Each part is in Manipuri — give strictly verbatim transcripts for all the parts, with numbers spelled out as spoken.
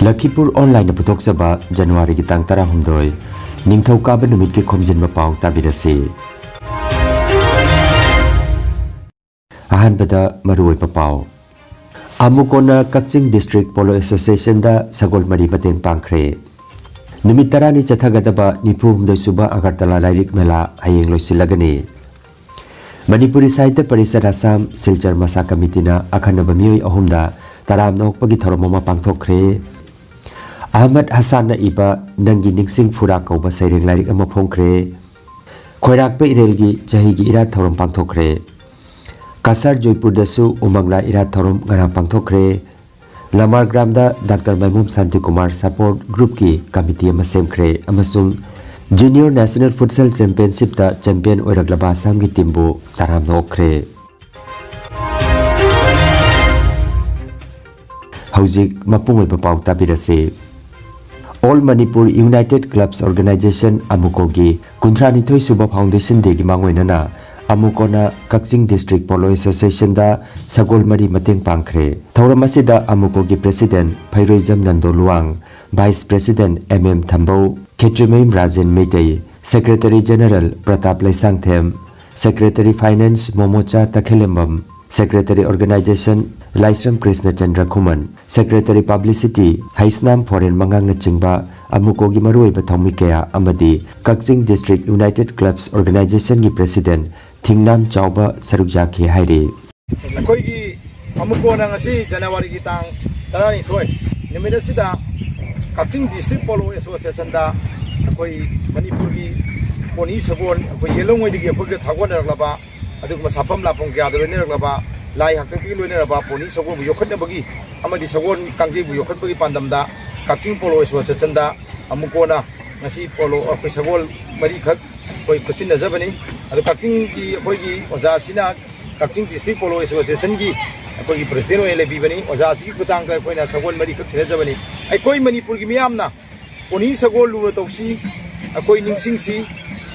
ꯂꯈꯤꯄꯨꯔ ꯑꯣꯟꯂꯥꯏꯟꯅ ꯄꯨꯊꯣꯛꯆꯕ ꯖꯅꯋꯥꯔꯤꯒꯤ ꯇꯥꯡ ꯇꯔꯥꯍꯨꯝꯗꯣꯏ, ꯅꯤꯡꯊꯧꯀꯥꯕ ꯅꯨꯃꯤꯠꯀꯤ ꯈꯣꯝꯖꯤꯟꯕ ꯄꯥꯎ ꯇꯥꯕꯤꯔꯁꯤ꯫ ꯑꯍꯥꯟꯕꯗ ꯃꯔꯨꯑꯣꯏꯕ ꯄꯥꯎ꯫ ꯑꯃꯨꯀꯣꯅ ꯀꯛꯆꯤꯡ ꯗꯤꯁꯇ꯭ꯔꯤꯛ ꯄꯣꯂꯣ ꯑꯦꯁꯣꯁꯤꯌꯦꯁꯟꯗ ꯁꯒꯣꯜ ꯃꯔꯤ ꯃꯇꯦꯡ ꯄꯥꯡꯈ꯭ꯔꯦ꯫ ꯅꯨꯃꯤꯠ ꯇꯔꯥꯅꯤ ꯆꯠꯊꯒꯗꯕ ꯅꯤꯐꯨ ꯍꯨꯝꯗꯣꯏ ꯁꯨꯕ ꯑꯒꯔꯇꯂꯥ ꯂꯥꯏꯔꯤꯛ ꯃꯦꯂꯥ ꯍꯌꯦꯡ ꯂꯣꯏꯁꯤꯜꯂꯒꯅꯤ꯫ ꯃꯅꯤꯄꯨꯔꯤ ꯁꯥꯍꯤꯇ꯭ꯌ ꯄꯔꯤꯁꯠ ꯑꯁꯥꯝ ꯁꯤꯜꯆꯔ ꯃꯁꯥ ꯀꯃꯤꯇꯤꯅ ꯑꯈꯟꯅꯕ ꯃꯤꯑꯣꯏ ꯑꯍꯨꯝꯗ ꯇꯔꯥꯝꯅ ꯑꯣꯛꯄꯒꯤ ꯊꯧꯔꯝ ꯑꯃ ꯄꯥꯡꯊꯣꯛꯈ꯭ꯔꯦ꯫ ꯑꯍꯃꯗ ꯍꯁꯥꯟꯅ ꯏꯕ ꯅꯪꯒꯤ ꯅꯤꯡꯁꯤꯡ ꯐꯨꯔꯥ ꯀꯧꯕ ꯁꯩꯔꯦꯡ ꯂꯥꯏꯔꯤꯛ ꯑꯃ ꯐꯣꯡꯈ꯭ꯔꯦ꯫ ꯈꯣꯏꯔꯥꯛꯄ ꯏꯔꯦꯜꯒꯤ ꯆꯍꯤꯒꯤ ꯏꯔꯥꯠ ꯊꯧꯔꯝ ꯄꯥꯡꯊꯣꯛꯈ꯭ꯔꯦ꯫ ꯀꯁꯥꯔ ꯖꯣꯏꯄꯨꯔꯗꯁꯨ ꯎꯃꯪ ꯂꯥꯏ ꯏꯔꯥꯠ ꯊꯧꯔꯝ ꯉꯔꯥꯡ ꯄꯥꯡꯊꯣꯛꯈ꯭ꯔꯦ꯫ ꯂꯃꯥꯔꯒ꯭ꯔꯥꯝꯗ ꯗꯥꯛꯇꯔ ꯃꯥꯏꯃꯣꯝ ꯁꯥꯟꯇꯤꯀꯨꯃꯥꯔ ꯁꯄꯣꯔꯠ ꯒ꯭ꯔꯨꯞꯀꯤ ꯀꯃꯤꯇꯤ ꯑꯃ ꯁꯦꯝꯈ꯭ꯔꯦ ꯑꯃꯁꯨꯡ ꯖꯨꯅꯤꯌꯔ ꯅꯦꯁꯅꯦꯜ ꯐꯨꯠꯁꯜ ꯆꯦꯝꯄꯤꯌꯟꯁꯤꯞꯇ ꯆꯦꯝꯄꯤꯌꯟ ꯑꯣꯏꯔꯛꯂꯕ ꯑꯁꯥꯝꯒꯤ ꯇꯤꯝꯕꯨ ꯇꯔꯥꯝꯅ ꯑꯣꯛꯈ꯭ꯔꯦ꯫ ꯍꯧꯖꯤꯛ ꯃꯄꯨꯡ ꯑꯣꯏꯕ ꯄꯥꯎ ꯇꯥꯕꯤꯔꯁꯤ꯫ ꯑꯣꯜ ꯃꯅꯤꯄꯨꯔ ꯌꯨꯅꯥꯏꯇꯦꯗ ꯀ꯭ꯂꯕꯁ ꯑꯣꯔꯒꯅꯥꯏꯖꯦꯁꯟ ꯑꯃꯨꯀꯣꯒꯤ ꯀꯨꯟꯊ꯭ꯔꯥꯅꯤꯊꯣꯏ ꯁꯨꯕ ꯐꯥꯎꯟꯗꯦꯁꯟ ꯗꯦꯒꯤ ꯃꯥꯡꯑꯣꯏꯅꯅ ꯑꯃꯨꯀꯣꯅ ꯀꯛꯆꯤꯡ ꯗꯤꯁꯇ꯭ꯔꯤꯛ ꯄꯣꯂꯣ ꯑꯦꯁꯣꯁꯤꯌꯦꯁꯟꯗ ꯁꯒꯣꯜ ꯃꯔꯤ ꯃꯇꯦꯡ ꯄꯥꯡꯈ꯭ꯔꯦ꯫ ꯊꯧꯔꯝ ꯑꯁꯤꯗ ꯑꯃꯨꯀꯣꯒꯤ president Pheiroijam Nando Luwang, vice president M M Thambou, Khetrimayum Rajen Meitei, secretary general Pratap Leishangthem, secretary finance Momocha Takhellambam, secretary organisation Laishram Krishnachandra Khuman, secretary publicity Heisnam Phoren ꯃꯉꯥꯡꯅꯆꯤꯡꯕ ꯑꯃꯨꯀꯣꯒꯤ ꯃꯔꯨꯑꯣꯏꯕ ꯊꯧꯃꯤ ꯀꯌꯥ ꯑꯃꯗꯤ ꯀꯛꯆꯤꯡ ꯗꯤꯁꯇ꯭ꯔꯤꯛ ꯌꯨꯅꯥꯏꯇꯦꯗ ꯀ꯭ꯂꯕꯁ ꯑꯣꯔꯒꯅꯥꯏꯖꯦꯁꯟꯒꯤ ꯄ꯭ꯔꯦꯁꯤꯗꯦꯟꯠ ꯊꯤꯡꯅꯥꯝ ꯆꯥꯎꯕ ꯁꯔꯨꯛ ꯌꯥꯈꯤ ꯍꯥꯏꯔꯤ꯫ ꯑꯩꯈꯣꯏꯒꯤ ꯑꯃꯨꯀꯣꯅ ꯉꯁꯤ ꯖꯅꯋꯥꯔꯤꯒꯤ ꯇꯥꯡ ꯇꯔꯥꯅꯤꯊꯣꯏ ꯅꯨꯃꯤꯠ ꯑꯁꯤꯗ ꯀꯛꯆꯤꯡ ꯗꯤꯁꯇ꯭ꯔꯤꯛ ꯄꯣꯂꯣ ꯑꯦꯁꯣꯁꯤꯌꯦꯁꯟꯗ ꯑꯩꯈꯣꯏ ꯃꯅꯤꯄꯨꯔꯒꯤ ꯄꯣꯅꯤ ꯁꯒꯣꯜ ꯑꯩꯈꯣꯏ ꯌꯦꯜꯍꯧꯉꯩꯗꯒꯤ ꯑꯩꯈꯣꯏꯒ ꯊꯥꯒꯣꯟꯅꯔꯛꯂꯕ, ꯑꯗꯨꯒꯨꯝꯕ ꯁꯥꯐꯝ ꯂꯥꯛꯐꯝ ꯀꯌꯥꯗ ꯂꯣꯏꯅꯔꯛꯂꯕ, ꯂꯥꯏ ꯍꯥꯛꯇꯛꯇꯒꯤ ꯂꯣꯏꯅꯔꯕ ꯄꯣꯅꯤ ꯁꯒꯣꯜꯕꯨ ꯌꯣꯛꯈꯠꯅꯕꯒꯤ ꯑꯃꯗꯤ ꯁꯒꯣꯜ ꯀꯥꯡꯖꯩꯕꯨ ꯌꯣꯛꯈꯠꯄꯒꯤ ꯄꯥꯟꯗꯝꯗ ꯀꯛꯆꯤꯡ ꯄꯣꯂꯣ ꯑꯦꯁꯣꯁꯤꯌꯦꯁꯟꯗ ꯑꯃꯨꯀꯣꯅ ꯉꯁꯤ ꯄꯣꯂꯣ ꯑꯩꯈꯣꯏ ꯁꯒꯣꯜ ꯃꯔꯤꯈꯛ ꯑꯩꯈꯣꯏ ꯈꯨꯠꯁꯤꯟꯅꯖꯕꯅꯤ꯫ ꯑꯗꯣ ꯀꯛꯆꯤꯡꯒꯤ ꯑꯩꯈꯣꯏꯒꯤ ꯑꯣꯖꯥꯁꯤꯅ ꯀꯛꯆꯤꯡ ꯗꯤꯁꯇ꯭ꯔꯤꯛ ꯄꯣꯂꯣ ꯑꯦꯁꯣꯁꯤꯌꯦꯁꯟꯒꯤ ꯑꯩꯈꯣꯏꯒꯤ ꯄ꯭ꯔꯦꯁꯤꯗꯦꯟꯠ ꯑꯣꯏꯅ ꯂꯩꯕꯤꯕꯅꯤ꯫ ꯑꯣꯖꯥꯁꯤꯒꯤ ꯈꯨꯠꯊꯥꯡꯗ ꯑꯩꯈꯣꯏꯅ ꯁꯒꯣꯜ ꯃꯔꯤꯈꯛ ꯊꯤꯟꯅꯖꯕꯅꯤ꯫ ꯑꯩꯈꯣꯏ ꯃꯅꯤꯄꯨꯔꯒꯤ ꯃꯤꯌꯥꯝꯅ ꯄꯣꯅꯤ ꯁꯒꯣꯜ ꯂꯨꯅ ꯇꯧꯁꯤ, ꯑꯩꯈꯣꯏ ꯅꯤꯡꯁꯤꯡꯁꯤ,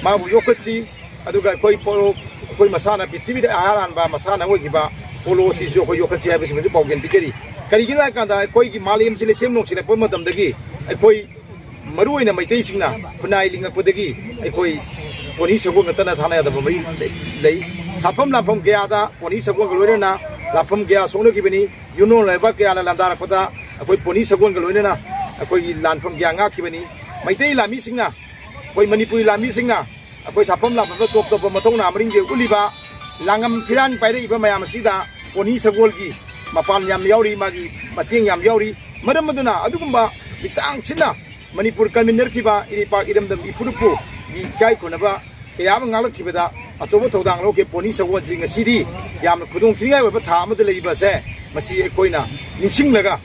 ꯃꯥꯕꯨ ꯌꯣꯛꯈꯠꯁꯤ, ꯑꯗꯨꯒ ꯑꯩꯈꯣꯏ ꯄꯣꯂꯣ, ꯑꯩꯈꯣꯏ ꯃꯁꯥꯟꯅ ꯄ꯭ꯔꯤꯊꯤꯕꯤꯗ ꯑꯍꯥꯟ ꯍꯥꯟꯕ ꯃꯁꯥꯟꯅ ꯑꯣꯏꯈꯤꯕ ꯄꯣꯂꯣ ꯑꯁꯤꯁꯨ ꯑꯩꯈꯣꯏ ꯌꯣꯛꯈꯠꯁꯤ ꯍꯥꯏꯕꯁꯤꯃꯁꯨ ꯄꯥꯎꯖꯦꯜ ꯄꯤꯖꯔꯤ꯫ ꯀꯔꯤꯒꯤꯅꯣ ꯍꯥꯏ ꯀꯥꯟꯗ ꯑꯩꯈꯣꯏꯒꯤ ꯃꯥꯂꯦꯝꯁꯤ ꯂꯩꯁꯦꯝ ꯅꯣꯡꯁꯤꯜꯂꯛꯄ ꯃꯇꯝꯗꯒꯤ ꯑꯩꯈꯣꯏ ꯃꯔꯨꯑꯣꯏꯅ ꯃꯩꯇꯩꯁꯤꯡꯅ ꯈꯨꯟꯅꯥꯏ ꯂꯤꯡꯉꯛꯄꯗꯒꯤ ꯑꯩꯈꯣꯏ ꯄꯣꯅꯤ ꯁꯒꯣꯜꯒ ꯇꯠꯅ ꯊꯥꯅ ꯌꯥꯗꯕ ꯃꯔꯤ ꯂꯩ꯫ ꯁꯥꯐꯝ ꯂꯥꯟꯐꯝ ꯀꯌꯥꯗ ꯄꯣꯅꯤ ꯁꯒꯣꯜꯒ ꯂꯣꯏꯅꯅ ꯂꯥꯟꯐꯝ ꯀꯌꯥ ꯁꯣꯛꯅꯈꯤꯕꯅꯤ꯫ ꯌꯨꯝꯂꯣꯟ ꯂꯩꯕꯥꯛ ꯀꯌꯥꯅ ꯂꯥꯟꯗꯥꯔꯛꯄꯗ ꯑꯩꯈꯣꯏ ꯄꯣꯅꯤ ꯁꯒꯣꯜꯒ ꯂꯣꯏꯅꯅ ꯑꯩꯈꯣꯏꯒꯤ ꯂꯥꯟꯐꯝ ꯀꯌꯥ ꯉꯥꯛꯈꯤꯕꯅꯤ꯫ ꯃꯩꯇꯩ ꯂꯥꯟꯃꯤꯁꯤꯡꯅ, ꯑꯩꯈꯣꯏ ꯃꯅꯤꯄꯨꯔꯤ ꯂꯥꯟꯃꯤꯁꯤꯡꯅ ꯑꯩꯈꯣꯏ ꯁꯥꯐꯝ ꯂꯥꯟꯐꯝꯗ ꯇꯣꯞ ꯇꯣꯞꯄ ꯃꯊꯧꯅꯥ ꯃꯔꯤꯡꯖꯦꯜ ꯎꯠꯂꯤꯕ, ꯂꯥꯡꯉꯝ ꯐꯤꯔꯥꯟ ꯄꯥꯏꯔꯛꯏꯕ ꯃꯌꯥꯝ ꯑꯁꯤꯗ ꯄꯣꯅꯤ ꯁꯒꯣꯜꯒꯤ ꯃꯄꯥꯟ ꯌꯥꯝ ꯌꯥꯎꯔꯤ, ꯃꯥꯒꯤ ꯃꯇꯦꯡ ꯌꯥꯝ ꯌꯥꯎꯔꯤ꯫ ꯃꯔꯝ ꯑꯗꯨꯅ ꯑꯗꯨꯒꯨꯝꯕ ꯂꯤꯆꯥꯡ ꯁꯤꯟꯅ ꯃꯅꯤꯄꯨꯔ ꯀꯟꯃꯤꯟꯅꯔꯛꯈꯤꯕ ꯏꯔꯩꯄꯥꯛ ꯏꯔꯝꯗꯝ ꯏꯐꯨꯔꯨꯞꯄꯨꯒꯤ ꯏꯀꯥꯏ ꯈꯨꯝꯅꯕ ꯀꯌꯥ ꯑꯃ ꯉꯥꯛꯂꯛꯈꯤꯕꯗ ꯑꯆꯧꯕ ꯊꯧꯗꯥꯡ ꯂꯧꯈꯤ꯫ ꯄꯣꯅꯤ ꯁꯒꯣꯜꯁꯤ ꯉꯁꯤꯗꯤ ꯌꯥꯝꯅ ꯈꯨꯗꯣꯡ ꯊꯤꯅꯤꯡꯉꯥꯏ ꯑꯣꯏꯕ ꯊꯥ ꯑꯃꯗ ꯂꯩꯔꯤꯕ ꯑꯁꯦ ꯃꯁꯤ ꯑꯩꯈꯣꯏꯅ ꯅꯤꯡꯁꯤꯡꯂꯒ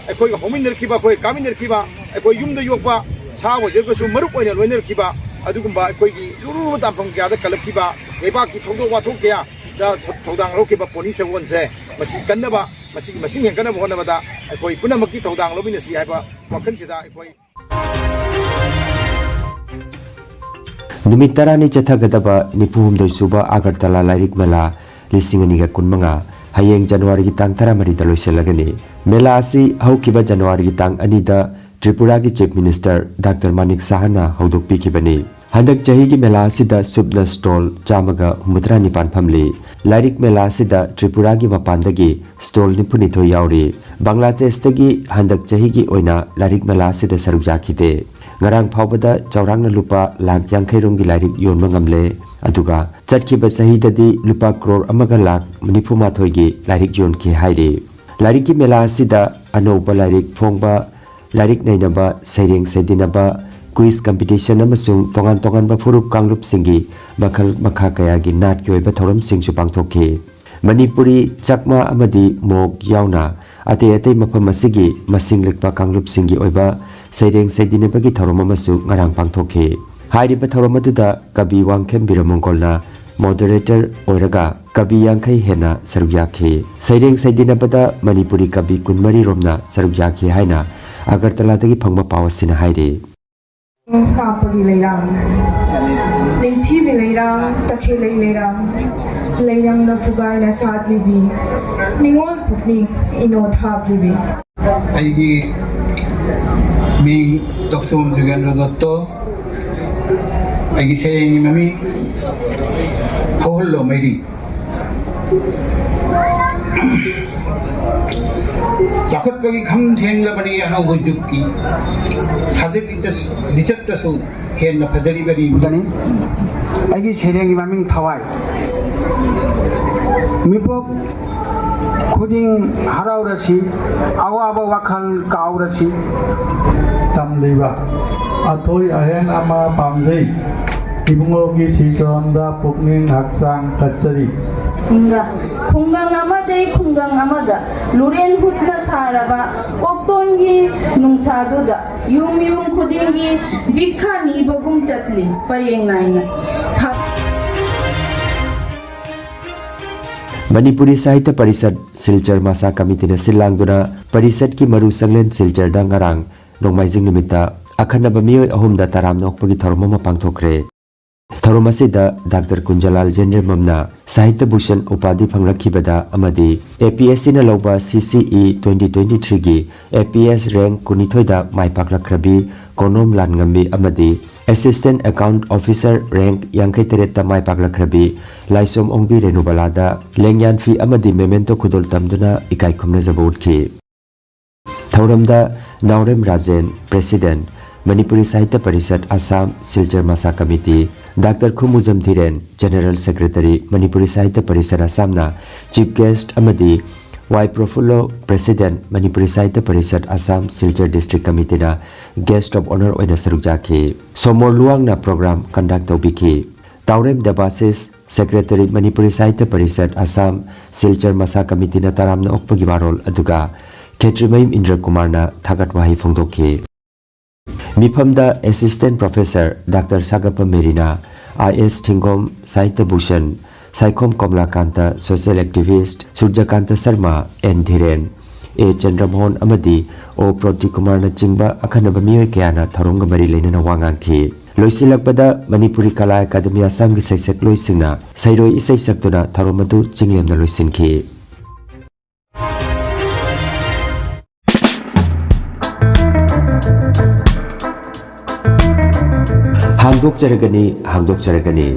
ꯑꯩꯈꯣꯏꯒ ꯍꯧꯃꯤꯟꯅꯔꯛꯈꯤꯕ, ꯑꯩꯈꯣꯏ ꯀꯥꯃꯤꯟꯅꯔꯛꯈꯤꯕ, ꯑꯩꯈꯣꯏ ꯌꯨꯝꯗ ꯌꯣꯛꯄ ꯁꯥ ꯑꯣꯏꯖꯔꯒꯁꯨ ꯃꯔꯨꯞ ꯑꯣꯏꯅ ꯂꯣꯏꯅꯔꯛꯈꯤꯕ, ꯑꯗꯨꯒꯨꯝꯕ ꯑꯩꯈꯣꯏꯒꯤ ꯂꯨꯔꯨ ꯂꯨꯔꯨ ꯇꯥꯟꯐꯝ ꯀꯌꯥꯗ ꯀꯜꯂꯛꯈꯤꯕ, ꯂꯩꯕꯥꯛꯀꯤ ꯊꯧꯗꯣꯛ ꯋꯥꯊꯣꯛ ꯀꯌꯥꯗ ꯊꯧꯗꯥꯡ ꯂꯧꯈꯤꯕ ꯄꯣꯅꯤ ꯁꯒꯣꯜꯁꯦ ꯃꯁꯤ ꯀꯟꯅꯕ, ꯃꯁꯤꯒꯤ ꯃꯁꯤꯡ ꯍꯦꯟꯒꯠꯅꯕ ꯍꯣꯠꯅꯕꯗ ꯑꯩꯈꯣꯏ ꯄꯨꯝꯅꯃꯛꯀꯤ ꯊꯧꯗꯥꯡ ꯂꯧꯃꯤꯟꯅꯁꯤ ꯍꯥꯏꯕ ꯋꯥꯈꯜꯁꯤꯗ ꯑꯩꯈꯣꯏ ꯅꯨꯃꯤꯠ ꯇꯔꯥꯅꯤ ꯆꯠꯊꯒꯗꯕ ꯅꯤꯐꯨ ꯍꯨꯝꯗꯣꯏ ꯁꯨꯕ ꯑꯒꯔꯇꯂꯥ ꯂꯥꯏꯔꯤꯛ ꯃꯦꯂꯥ ꯂꯤꯁꯤꯡ ꯑꯅꯤꯒ ꯀꯨꯟꯃꯉꯥ ꯍꯌꯦꯡ ꯖꯅꯋꯥꯔꯤꯒꯤ ꯇꯥꯡ ꯇꯔꯥꯃꯔꯤꯗ ꯂꯣꯏꯁꯤꯜꯂꯒꯅꯤ꯫ ꯃꯦꯂꯥ ꯑꯁꯤ ꯍꯧꯈꯤꯕ ꯖꯅꯋꯥꯔꯤꯒꯤ ꯇꯥꯡ ꯑꯅꯤꯗ ꯇ꯭ꯔꯤꯄꯨꯔꯥꯒꯤ Chief Minister ꯗꯥꯛꯇꯔ ꯃꯥꯅꯤꯛ ꯁꯍꯥꯅ ꯍꯧꯗꯣꯛꯄꯤꯈꯤꯕꯅꯤ꯫ ꯍꯟꯗꯛ ꯆꯍꯤꯒꯤ ꯃꯦꯂꯥ ꯑꯁꯤꯗ ꯁꯨꯞꯅ stall ꯆꯥꯝꯃꯒ ꯍꯨꯝꯐꯨꯇꯔꯥ ꯅꯤꯄꯥꯟ ꯐꯝꯂꯤ꯫ ꯂꯥꯏꯔꯤꯛ ꯃꯦꯂꯥ ꯑꯁꯤꯗ ꯇ꯭ꯔꯤꯄꯨꯔꯥꯒꯤ ꯃꯄꯥꯟꯗꯒꯤ stall ꯅꯤꯐꯨꯅꯤꯊꯣꯏ ꯌꯥꯎꯔꯤ꯫ ꯕꯪꯒ꯭ꯂꯥꯗꯦꯁꯇꯒꯤ ꯍꯟꯗꯛ ꯆꯍꯤꯒꯤ ꯑꯣꯏꯅ ꯂꯥꯏꯔꯤꯛ ꯃꯦꯂꯥ ꯑꯁꯤꯗ ꯁꯔꯨꯛ ꯌꯥꯈꯤꯗꯦ꯫ ꯉꯔꯥꯡ ꯐꯥꯎꯕꯗ ꯆꯥꯎꯔꯥꯛꯅ ꯂꯨꯄꯥ ꯂꯥꯈ ꯌꯥꯡꯈꯩ ꯔꯣꯝꯒꯤ ꯂꯥꯏꯔꯤꯛ ꯌꯣꯟꯕ ꯉꯝꯂꯦ꯫ ꯑꯗꯨꯒ ꯆꯠꯈꯤꯕ ꯆꯍꯤꯗꯗꯤ ꯂꯨꯄꯥ ꯀ꯭ꯔꯣꯔ ꯑꯃꯒ ꯂꯥꯈ ꯅꯤꯐꯨ ꯃꯥꯊꯣꯏꯒꯤ ꯂꯥꯏꯔꯤꯛ ꯌꯣꯟꯈꯤ ꯍꯥꯏꯔꯤ꯫ ꯂꯥꯏꯔꯤꯛꯀꯤ ꯃꯦꯂꯥ ꯑꯁꯤꯗ ꯑꯅꯧꯕ ꯂꯥꯏꯔꯤꯛ ꯐꯣꯡꯕ, ꯂꯥꯏꯔꯤꯛ ꯅꯩꯅꯕ, ꯁꯩꯔꯦꯡ ꯁꯩꯗꯤꯟꯅꯕ, quiz competition ꯑꯃꯁꯨꯡ ꯇꯣꯉꯥꯟ ꯇꯣꯉꯥꯟꯕ ꯐꯨꯔꯨꯞ ꯀꯥꯡꯂꯨꯞꯁꯤꯡꯒꯤ ꯃꯈꯜ ꯃꯈꯥ ꯀꯌꯥꯒꯤ ꯅꯥꯠꯀꯤ ꯑꯣꯏꯕ ꯊꯧꯔꯝꯁꯤꯡꯁꯨ ꯄꯥꯡꯊꯣꯛꯈꯤ꯫ ꯃꯅꯤꯄꯨꯔꯤ, ꯆꯛꯃꯥ ꯑꯃꯗꯤ ꯃꯣꯛ ꯌꯥꯎꯅ ꯑꯇꯩ ꯑꯇꯩ ꯃꯐꯝ ꯑꯁꯤꯒꯤ ꯃꯁꯤꯡ ꯂꯤꯛꯄ ꯀꯥꯡꯂꯨꯞꯁꯤꯡꯒꯤ ꯑꯣꯏꯕ ꯁꯩꯔꯦꯡ ꯁꯩꯗꯤꯟꯅꯕꯒꯤ ꯊꯧꯔꯝ ꯑꯃꯁꯨ ꯉꯔꯥꯡ ꯄꯥꯡꯊꯣꯛꯈꯤ꯫ ꯍꯥꯏꯔꯤꯕ ꯊꯧꯔꯝ ꯑꯗꯨꯗ ꯀꯕꯤ ꯋꯥꯡꯈꯦꯝ ꯕꯤꯔꯃꯪꯒꯣꯜꯅ moderator ꯑꯣꯏꯔꯒ ꯀꯕꯤ ꯌꯥꯡꯈꯩ ꯍꯦꯟꯅ ꯁꯔꯨꯛ ꯌꯥꯈꯤ꯫ ꯁꯩꯔꯦꯡ ꯁꯩꯗꯤꯟꯅꯕꯗ ꯃꯅꯤꯄꯨꯔꯤ ꯀꯕꯤ ꯀꯨꯟꯃꯔꯤ ꯔꯣꯝꯅ ꯁꯔꯨꯛ ꯌꯥꯈꯤ ꯍꯥꯏꯅ ꯑꯒꯔꯇꯂꯥꯗꯒꯤ ꯐꯪꯕ ꯄꯥꯎ ꯑꯁꯤꯅ ꯍꯥꯏꯔꯤ꯫ ꯀꯥꯞꯄꯒꯤ ꯂꯩꯔꯥꯡ, ꯅꯤꯡꯊꯤꯕꯤ ꯂꯩꯔꯥꯡ, ꯇꯈꯦꯜꯂꯩ ꯂꯩꯔꯥꯡ, ꯂꯩꯔꯪꯅ ꯄꯨꯒꯥꯏꯅ ꯁꯥꯠꯂꯤꯕꯤ ꯅꯤꯉꯣꯜ ꯄꯨꯛꯅꯤꯡ ꯏꯅꯣꯠ ꯍꯥꯞꯂꯤꯕꯤ꯫ ꯑꯩꯒꯤ ꯃꯤꯡ ꯇꯣꯛꯁꯣꯝ ꯖꯨꯒꯦꯟꯗ꯭ꯔ ꯗꯠꯇꯣ꯫ ꯑꯩꯒꯤ ꯁꯩꯔꯦꯡꯒꯤ ꯃꯃꯤꯡ ꯍꯧꯍꯜꯂꯣ ꯃꯩꯔꯤ꯫ ꯆꯥꯎꯈꯠꯄꯒꯤ ꯈꯝ ꯊꯦꯡꯂꯕꯅꯤ ꯑꯅꯧꯕ ꯖꯨꯒꯀꯤ ꯁꯥꯖꯠ ꯂꯤꯆꯠ-, ꯂꯤꯆꯠꯇꯁꯨ ꯍꯦꯟꯅ ꯐꯖꯔꯤꯕꯅꯤ꯫ ꯒꯅꯤ꯫ ꯑꯩꯒꯤ ꯁꯩꯔꯦꯡꯒꯤ ꯃꯃꯤꯡ ꯊꯋꯥꯏ꯫ ꯃꯤꯄꯣꯛ ꯈꯨꯗꯤꯡ ꯍꯔꯥꯎꯔꯁꯤ, ꯑꯋꯥꯕ ꯋꯥꯈꯜ ꯀꯥꯎꯔꯁꯤ꯫ ꯇꯝꯂꯤꯕ ꯑꯊꯣꯏ ꯑꯍꯦꯟ ꯑꯃ ꯄꯥꯝꯖꯩ꯫ ꯏꯕꯨꯡꯉꯣꯒꯤ ꯁꯤꯁꯣꯟꯗ ꯄꯨꯛꯅꯤꯡ ꯍꯛꯆꯥꯡ ꯀꯠꯆꯔꯤ꯫ ꯈꯨꯡꯒꯪ, ꯈꯨꯡꯒꯪ ꯑꯃꯗꯩ ꯈꯨꯡꯒꯪ ꯑꯃꯗ ꯂꯨꯔꯦꯟ ꯍꯨꯠꯅ ꯁꯥꯔꯕ ꯀꯣꯛꯇꯣꯟꯒꯤ ꯅꯨꯡꯁꯥꯗꯨꯗ ꯌꯨꯝ ꯌꯨꯝ ꯈꯨꯗꯤꯡꯒꯤ ꯚꯤꯈꯥ ꯅꯤꯕꯒꯨꯝ ꯆꯠꯂꯤ ꯄꯔꯦꯡ ꯅꯥꯏꯅ꯫ ꯃꯅꯤꯄꯨꯔꯤ ꯁꯥꯍꯤꯇ꯭ꯌ ꯄꯔꯤꯁꯠ ꯁꯤꯜꯆꯔ ꯃꯁꯥ ꯀꯃꯤꯇꯤꯅ ꯁꯤꯜ ꯂꯥꯡꯗꯨꯅ ꯄꯔꯤꯁꯠꯀꯤ ꯃꯔꯨ ꯁꯪꯂꯦꯟ ꯁꯤꯜꯆꯔꯗ ꯉꯔꯥꯡ ꯅꯣꯡꯃꯥꯏꯖꯤꯡ ꯅꯨꯃꯤꯠꯇ ꯑꯈꯟꯅꯕ ꯃꯤꯑꯣꯏ ꯑꯍꯨꯝꯗ ꯇꯔꯥꯝꯅ ꯑꯣꯛꯄꯒꯤ ꯊꯧꯔꯝ ꯑꯃ ꯄꯥꯡꯊꯣꯛꯈ꯭ꯔꯦ꯫ ꯊꯧꯔꯝ ꯑꯁꯤꯗ ꯗꯥꯛꯇꯔ ꯀꯨꯟꯖꯂꯥꯜ ꯖꯦꯟꯗ꯭ꯔꯦꯝꯕꯝꯅ ꯁꯥꯍꯤꯇ꯭ꯌ ꯚꯨꯁꯟ ꯎꯄꯥꯙꯤ ꯐꯪꯂꯛꯈꯤꯕꯗ ꯑꯃꯗꯤ APSCꯅ ꯂꯧꯕ CCE twenty twenty threeꯒꯤ APS rank ꯀꯨꯟꯅꯤꯊꯣꯏꯗ ꯃꯥꯏ ꯄꯥꯛꯂꯛꯈ꯭ꯔꯕꯤ ꯀꯣꯅꯣꯝ ꯂꯥꯟꯉꯝꯕꯤ ꯑꯃꯗꯤ Assistant Account Officer rank ꯌꯥꯡꯈꯩ ꯇꯔꯦꯠꯇ ꯃꯥꯏ ꯄꯥꯛꯂꯛꯈ꯭ꯔꯕꯤ ꯂꯥꯏꯁꯣꯝ ꯑꯣꯡꯕꯤ ꯔꯦꯅꯨꯕꯂꯥꯗ ꯂꯦꯡꯌꯥꯟ ꯐꯤ ꯑꯃꯗꯤ memento ꯈꯨꯗꯣꯜ ꯇꯝꯗꯨꯅ ꯏꯀꯥꯏ ꯈꯨꯝꯅꯖꯕ ꯎꯠꯈꯤ꯫ ꯊꯧꯔꯝꯗ ꯅꯥꯎꯔꯦꯝ ꯔꯥꯖꯦꯟ, President, ꯃꯅꯤꯄꯨꯔꯤ ꯁꯥꯍꯤꯇ꯭ꯌ ꯄꯔꯤꯁꯠ ꯑꯁꯥꯝ, ꯁꯤꯜꯆꯔ ꯃꯁꯥ committee, doctor Khumujam Dhiren, General Secretary, Manipuri Sahitya Parishad ꯑꯁꯥꯝꯅ Chief Guest ꯑꯃꯗꯤ ꯋꯥꯏ ꯄ꯭ꯔꯣꯐꯨꯜꯂꯣ, President, Manipuri Sahitya parishad Assam, Silchar District Committeeꯅ Guest of Honour ꯑꯣꯏꯅ ꯁꯔꯨꯛ ꯌꯥꯈꯤ꯫ ꯁꯣꯃꯣꯔ ꯂꯨꯋꯥꯡꯅ program conduct ꯇꯧꯕꯤꯈꯤ꯫ ꯇꯥꯎꯔꯦꯝ ꯗꯦꯕꯥꯁꯤꯁ, Secretary, Manipuri Sahitya parishad Assam, Silchar ꯃꯁꯥ ꯀꯃꯤꯇꯤꯅ ꯇꯔꯥꯝꯅ ꯑꯣꯛꯄꯒꯤ ꯋꯥꯔꯣꯜ ꯑꯗꯨꯒ ꯈꯦꯇ꯭ꯔꯤꯃꯌꯨꯝ ꯏꯟꯗ꯭ꯔ ꯀꯨꯃꯥꯔꯅ ꯊꯥꯒꯠ ꯋꯥꯍꯩ ꯐꯣꯡꯗꯣꯛꯈꯤ꯫ ꯃꯤꯐꯝꯗ Assistant Professor ꯗꯥꯛꯇꯔ ꯁꯥꯒꯞꯄ ꯃꯦꯔꯤꯅꯥ, I S Thingom, Sahitya Bhushan, Saikhom Komolakanta, Social Activist, Surajkanta Sharma, N Dhiren, A Chandramohan ꯑꯃꯗꯤ ꯑꯣ ꯄ꯭ꯔꯣꯇꯤꯛ ꯀꯨꯃꯥꯔꯅꯆꯤꯡꯕ ꯑꯈꯟꯅꯕ ꯃꯤꯑꯣꯏ ꯀꯌꯥꯅ ꯊꯧꯔꯝꯒ ꯃꯔꯤ ꯂꯩꯅꯅ ꯋꯥ ꯉꯥꯡꯈꯤ꯫ ꯂꯣꯏꯁꯤꯜꯂꯛꯄꯗ ꯃꯅꯤꯄꯨꯔꯤ ꯀꯂꯥ ꯑꯦꯀꯥꯗꯃꯤ ꯑꯁꯥꯝꯒꯤ ꯁꯩꯁꯛꯂꯣꯏꯁꯤꯡꯅ ꯁꯩꯔꯣꯏ ꯏꯁꯩ ꯁꯛꯇꯨꯅ ꯊꯧꯔꯝ ꯑꯗꯨ ꯆꯤꯡꯂꯦꯝꯅ ꯂꯣꯏꯁꯤꯟꯈꯤ꯫ ꯍꯥꯡꯗꯣꯛꯆꯔꯒꯅꯤ, ꯍꯥꯡꯗꯣꯛꯆꯔꯒꯅꯤ꯫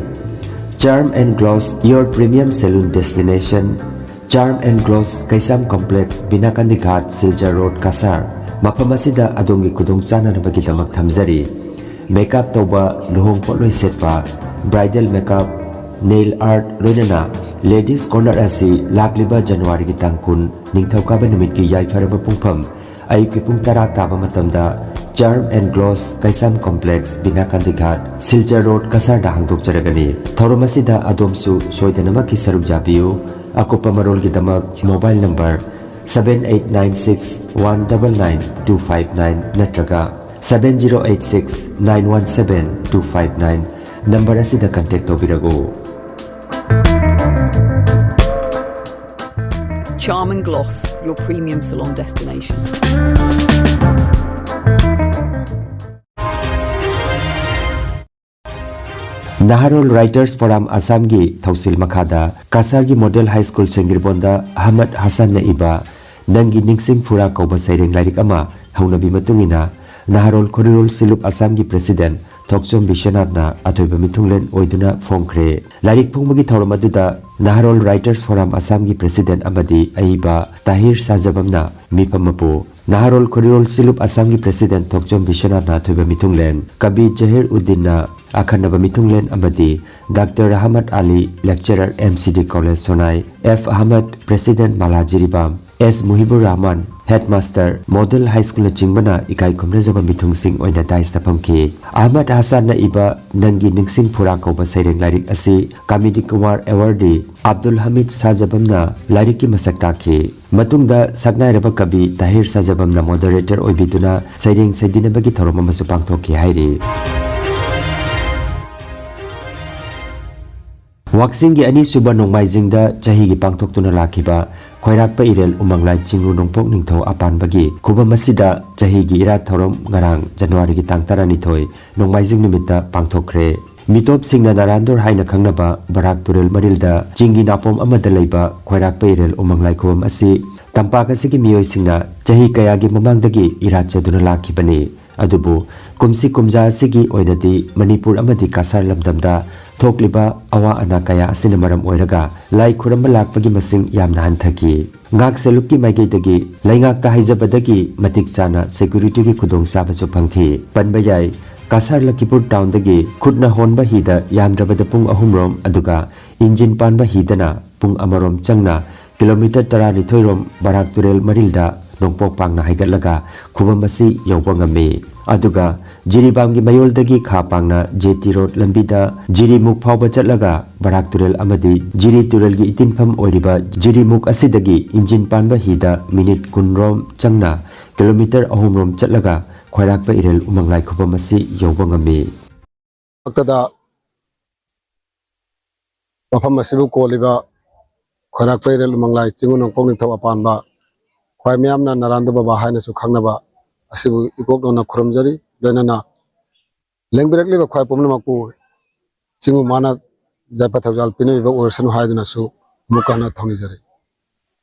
Charm and Gloss, your premium salon destination. Charm and Gloss, Keisham complex, Binakandi Ghat, Silchar road, Cachar. ꯃꯐꯝ ꯑꯁꯤꯗ ꯑꯗꯣꯝꯒꯤ ꯈꯨꯗꯣꯡ ꯆꯥꯅꯅꯕꯒꯤꯗꯃꯛ ꯊꯝꯖꯔꯤ꯫ Makeup ꯇꯧꯕ, ꯂꯨꯍꯣꯡ ꯄꯣꯠꯂꯣꯏ ꯁꯦꯠꯄ, bridal makeup, nail art, ꯂꯣꯏꯅꯅ Ladies Corner ꯑꯁꯤ ꯂꯥꯛꯂꯤꯕ ꯖꯅꯋꯥꯔꯤꯒꯤ ꯇꯥꯡ ꯀꯨꯟ, ꯅꯤꯡꯊꯧꯀꯥꯕ ꯅꯨꯃꯤꯠꯀꯤ ꯌꯥꯏꯐꯔꯕ ꯄꯨꯡꯐꯝ, ꯑꯌꯨꯛꯀꯤ ꯄꯨꯡ ꯇꯔꯥ ꯇꯥꯕ ꯃꯇꯝꯗ Charm and Gloss, Keisham complex, Binakandi Ghat, Silchar road, ꯀꯁꯥꯔꯗ ꯍꯥꯡꯗꯣꯛꯆꯔꯒꯅꯤ꯫ ꯊꯧꯔꯝ ꯑꯁꯤꯗ ꯑꯗꯣꯝꯁꯨ ꯁꯣꯏꯗꯅꯃꯛꯀꯤ ꯁꯔꯨꯛ ꯌꯥꯕꯤꯌꯨ꯫ ꯑꯀꯨꯞꯄ ꯃꯔꯣꯜꯒꯤꯗꯃꯛ mobile number seven eight nine six one double nine two five nine ꯅꯠꯇ꯭ꯔꯒ seven zero eight six nine one seven two five nine number ꯑꯁꯤꯗ contact ꯇꯧꯕꯤꯔꯛꯎ꯫ Charm and Gloss, your premium salon destination. Naharol Writers Forum Assam ꯒꯤ ꯊꯧꯁꯤꯜ ꯃꯈꯥꯗ ꯀꯁꯥꯔꯒꯤ Model High School ꯁꯦꯡꯒꯤꯔꯕꯣꯟꯗ ꯑꯍꯃꯗ ꯍꯁꯟꯅ ꯏꯕ ꯅꯪꯒꯤ ꯅꯤꯡꯁꯤꯡ ꯐꯨꯔꯥ ꯀꯧꯕ ꯁꯩꯔꯦꯡ ꯂꯥꯏꯔꯤꯛ ꯑꯃ ꯍꯧꯅꯕꯤ ꯃꯇꯨꯡ ꯏꯟꯅ ꯅꯍꯥꯔꯣꯜ ꯈꯣꯔꯤꯔꯣꯜ ꯁꯤꯂꯨꯞ ꯑꯁꯥꯝꯒꯤ president ꯊꯣꯛꯆꯣꯝ ꯕꯤꯁ꯭ꯋꯅꯥꯊꯅ ꯑꯊꯣꯏꯕ ꯃꯤꯊꯨꯡꯂꯦꯟ ꯑꯣꯏꯗꯨꯅ ꯐꯣꯡꯈ꯭ꯔꯦ꯫ ꯂꯥꯏꯔꯤꯛ ꯐꯣꯡꯕꯒꯤ ꯊꯧꯔꯝ ꯑꯗꯨꯗ Naharol Writers Forum Assam ꯒꯤ president ꯑꯃꯗꯤ ꯑꯏꯕ ꯇꯥꯍꯤꯔ ꯁꯥꯖꯕꯝꯅ ꯃꯤꯐꯝ ꯃꯄꯨ, ꯅꯍꯥꯔꯣꯜ ꯈꯣꯔꯤꯔꯣꯜ ꯁꯤꯂꯨꯞ ꯑꯁꯥꯝꯒꯤ president ꯊꯣꯛꯆꯣꯝ ꯕꯤꯁ꯭ꯋꯅꯥꯊꯅ ꯑꯊꯣꯏꯕ ꯃꯤꯊꯨꯡꯂꯦꯟ, ꯀꯕꯤ ꯖꯍꯤꯔ ꯎꯗꯤꯟꯅ ꯑꯈꯟꯅꯕ ꯃꯤꯊꯨꯡꯂꯦꯟ ꯑꯃꯗꯤ Doctor ꯔꯍꯃꯠ ꯑꯂꯤ, lecturer, M C D College ꯁꯣꯅꯥꯏ, F Ahmad, president ꯃꯂꯥ Jiribam, S ꯃꯨꯍꯤꯕꯨꯔ Rahman, headmaster, Model High School ꯅꯆꯤꯡꯕꯅ ꯏꯀꯥꯏ ꯈꯨꯝꯅꯖꯕ ꯃꯤꯊꯨꯡꯁꯤꯡ ꯑꯣꯏꯅ dais ꯇ ꯐꯝꯈꯤ꯫ ꯑꯍꯃꯗ ꯍꯁꯟꯅ ꯏꯕ ꯅꯪꯒꯤ ꯅꯤꯡꯁꯤꯡ ꯐꯨꯔꯥ ꯀꯧꯕ ꯁꯩꯔꯦꯡ ꯂꯥꯏꯔꯤꯛ ꯑꯁꯤ ꯀꯥꯃꯤꯅꯤ ꯀꯨꯃꯥꯔ ꯑꯦꯋꯥꯔꯗꯤ ꯑꯕꯗꯨꯜ ꯍꯃꯤꯗ ꯁꯥꯖꯕꯝꯅ ꯂꯥꯏꯔꯤꯛꯀꯤ ꯃꯁꯛ ꯇꯥꯛꯈꯤ꯫ ꯃꯇꯨꯡꯗ ꯁꯛꯅꯥꯏꯔꯕ ꯀꯕꯤ ꯇꯥꯍꯤꯔ ꯁꯥꯖꯕꯝꯅ moderator ꯑꯣꯏꯕꯤꯗꯨꯅ ꯁꯩꯔꯦꯡ ꯁꯩꯗꯤꯅꯕꯒꯤ ꯊꯧꯔꯝ ꯑꯃꯁꯨ ꯄꯥꯡꯊꯣꯛꯈꯤ ꯍꯥꯏꯔꯤ꯫ ꯀꯛꯆꯤꯡꯒꯤ ꯑꯅꯤꯁꯨꯕ ꯅꯣꯡꯃꯥꯏꯖꯤꯡꯗ ꯆꯍꯤꯒꯤ ꯄꯥꯡꯊꯣꯛꯇꯨꯅ ꯂꯥꯛꯈꯤꯕ ꯈ꯭ꯋꯥꯏꯔꯥꯛꯄ ꯏꯔꯦꯜ ꯎꯃꯪꯂꯥꯏ ꯆꯤꯡꯉꯨ ꯅꯣꯡꯄꯣꯛ ꯅꯤꯡꯊꯧ ꯑꯄꯥꯟꯕꯒꯤ ꯈꯨꯕꯝ ꯑꯁꯤꯗ ꯆꯍꯤꯒꯤ ꯏꯔꯥꯠ ꯊꯧꯔꯝ ꯉꯔꯥꯡ ꯖꯅꯋꯥꯔꯤꯒꯤ ꯇꯥꯡ ꯇꯔꯥꯅꯤꯊꯣꯏ ꯅꯣꯡꯃꯥꯏꯖꯤꯡ ꯅꯨꯃꯤꯠꯇ ꯄꯥꯡꯊꯣꯛꯈ꯭ꯔꯦ꯫ ꯃꯤꯇꯣꯞꯁꯤꯡꯅ ꯅꯥꯔꯥꯟꯗꯣꯔ ꯍꯥꯏꯅ ꯈꯪꯅꯕ ꯕꯔꯥꯛ ꯇꯨꯔꯦꯜ ꯃꯔꯤꯜꯗ ꯆꯤꯡꯒꯤ ꯅꯥꯄꯣꯝ ꯑꯃꯗ ꯂꯩꯕ ꯈ꯭ꯋꯥꯏꯔꯥꯛꯄ ꯏꯔꯦꯜ ꯎꯃꯪꯂꯥꯏ ꯈꯨꯕꯝ ꯑꯁꯤ ꯇꯝꯄꯥꯛ ꯑꯁꯤꯒꯤ ꯃꯤꯑꯣꯏꯁꯤꯡꯅ ꯆꯍꯤ ꯀꯌꯥꯒꯤ ꯃꯃꯥꯡꯗꯒꯤ ꯏꯔꯥꯠꯆꯗꯨꯅ ꯂꯥꯛꯈꯤꯕꯅꯤ꯫ ꯑꯗꯨꯕꯨ ꯀꯨꯝꯁꯤ ꯀꯨꯝꯖꯥ ꯑꯁꯤꯒꯤ ꯑꯣꯏꯅꯗꯤ ꯃꯅꯤꯄꯨꯔ ꯑꯃꯗꯤ ꯀꯁꯥꯔ ꯂꯝꯗꯝꯗ ꯊꯣꯛꯂꯤꯕ ꯑꯋꯥ ꯑꯅꯥ ꯀꯌꯥ ꯑꯁꯤꯅ ꯃꯔꯝ ꯑꯣꯏꯔꯒ ꯂꯥꯏ ꯈꯨꯔꯝꯕ ꯂꯥꯛꯄꯒꯤ ꯃꯁꯤꯡ ꯌꯥꯝꯅ ꯍꯟꯊꯈꯤ꯫ ꯉꯥꯛ ꯁꯦꯜꯂꯨꯛꯀꯤ ꯃꯥꯏꯀꯩꯗꯒꯤ ꯂꯩꯉꯥꯛꯇ ꯍꯥꯏꯖꯕꯗꯒꯤ ꯃꯇꯤꯛ ꯆꯥꯅ ꯁꯦꯀ꯭ꯌꯨꯔꯤꯇꯤꯒꯤ ꯈꯨꯗꯣꯡꯆꯥꯕꯁꯨ ꯐꯪꯈꯤ꯫ ꯄꯟꯕ ꯌꯥꯏ, ꯀꯁꯥꯔ ꯂꯈꯤꯄꯨꯔ ꯇꯥꯎꯟꯗꯒꯤ ꯈꯨꯠꯅ ꯍꯣꯟꯕ ꯍꯤꯗ ꯌꯥꯝꯗ꯭ꯔꯕꯗ ꯄꯨꯡ ꯑꯍꯨꯝꯔꯣꯝ, ꯑꯗꯨꯒ ꯏꯟꯖꯤꯟ ꯄꯥꯟꯕ ꯍꯤꯗꯅ ꯄꯨꯡ ꯑꯃꯔꯣꯝ ꯆꯪꯅ ꯀꯤꯂꯣꯃꯤꯇꯔ ꯇꯔꯥꯅꯤꯊꯣꯏꯔꯣꯝ ꯕꯔꯥꯛ ꯇꯨꯔꯦꯜ ꯃꯔꯤꯜꯗ ꯅꯣꯡꯄꯣꯛ ꯄꯥꯡꯅ ꯍꯥꯏꯒꯠꯂꯒ ꯈꯨꯕꯝ ꯑꯁꯤ ꯌꯧꯕ ꯉꯝꯃꯤ꯫ ꯑꯗꯨꯒ ꯖꯤꯔꯤꯕꯥꯝꯒꯤ ꯃꯌꯣꯜꯗꯒꯤ ꯈꯥ ꯄꯥꯡꯅ ꯖꯦ ꯇꯤ ꯔꯣꯗ ꯂꯝꯕꯤꯗ ꯖꯤꯔꯤꯃꯨꯛ ꯐꯥꯎꯕ ꯆꯠꯂꯒ ꯕꯔꯥꯛ ꯇꯨꯔꯦꯜ ꯑꯃꯗꯤ ꯖꯤꯔꯤ ꯇꯨꯔꯦꯜꯒꯤ ꯏꯇꯤꯟꯐꯝ ꯑꯣꯏꯔꯤꯕ ꯖꯤꯔꯤꯃꯨꯛ ꯑꯁꯤꯗꯒꯤ ꯏꯟꯖꯤꯟ ꯄꯥꯟꯕ ꯍꯤꯗ ꯃꯤꯅꯤꯠ ꯀꯨꯟꯔꯣꯝ ꯆꯪꯅ ꯀꯤꯂꯣꯃꯤꯇꯔ ꯑꯍꯨꯝꯔꯣꯝ ꯆꯠꯂꯒ ꯈ꯭ꯋꯥꯏꯔꯥꯛꯄ ꯏꯔꯦꯜ ꯎꯃꯪꯂꯥꯏ ꯈꯨꯕꯝ ꯑꯁꯤ ꯌꯧꯕ ꯉꯝꯃꯤ꯫ ꯃꯛꯇꯗ ꯃꯐꯝ ꯑꯁꯤꯕꯨ ꯀꯣꯜꯂꯤꯕ ꯈ꯭ꯋꯥꯏꯔꯥꯛꯄ ꯏꯔꯦꯜ ꯎꯃꯪꯂꯥꯏ ꯆꯤꯡꯉꯨ ꯅꯣꯡꯄꯣꯛ ꯅꯤꯡꯊꯧ ꯑꯄꯥꯟꯕ ꯈ꯭ꯋꯥꯏ ꯃꯤꯌꯥꯝꯅ ꯅꯔꯥꯟꯗꯣ ꯕꯕꯥ ꯍꯥꯏꯅꯁꯨ ꯈꯪꯅꯕ ꯑꯁꯤꯕꯨ ꯏꯀꯣꯛ ꯅꯧꯅ ꯈꯨꯔꯨꯝꯖꯔꯤ꯫ ꯂꯣꯏꯅꯅ ꯂꯦꯡꯕꯤꯔꯛꯂꯤꯕ ꯈ꯭ꯋꯥꯏ ꯄꯨꯝꯅꯃꯛꯄꯨ ꯆꯤꯡꯉꯨ ꯃꯥꯅ ꯌꯥꯏꯐ ꯊꯧꯖꯥꯜ ꯄꯤꯅꯕꯤꯕ ꯑꯣꯏꯔꯁꯅꯨ ꯍꯥꯏꯗꯨꯅꯁꯨ ꯑꯃꯨꯛ ꯍꯟꯅ ꯊꯧꯅꯤꯖꯔꯤ꯫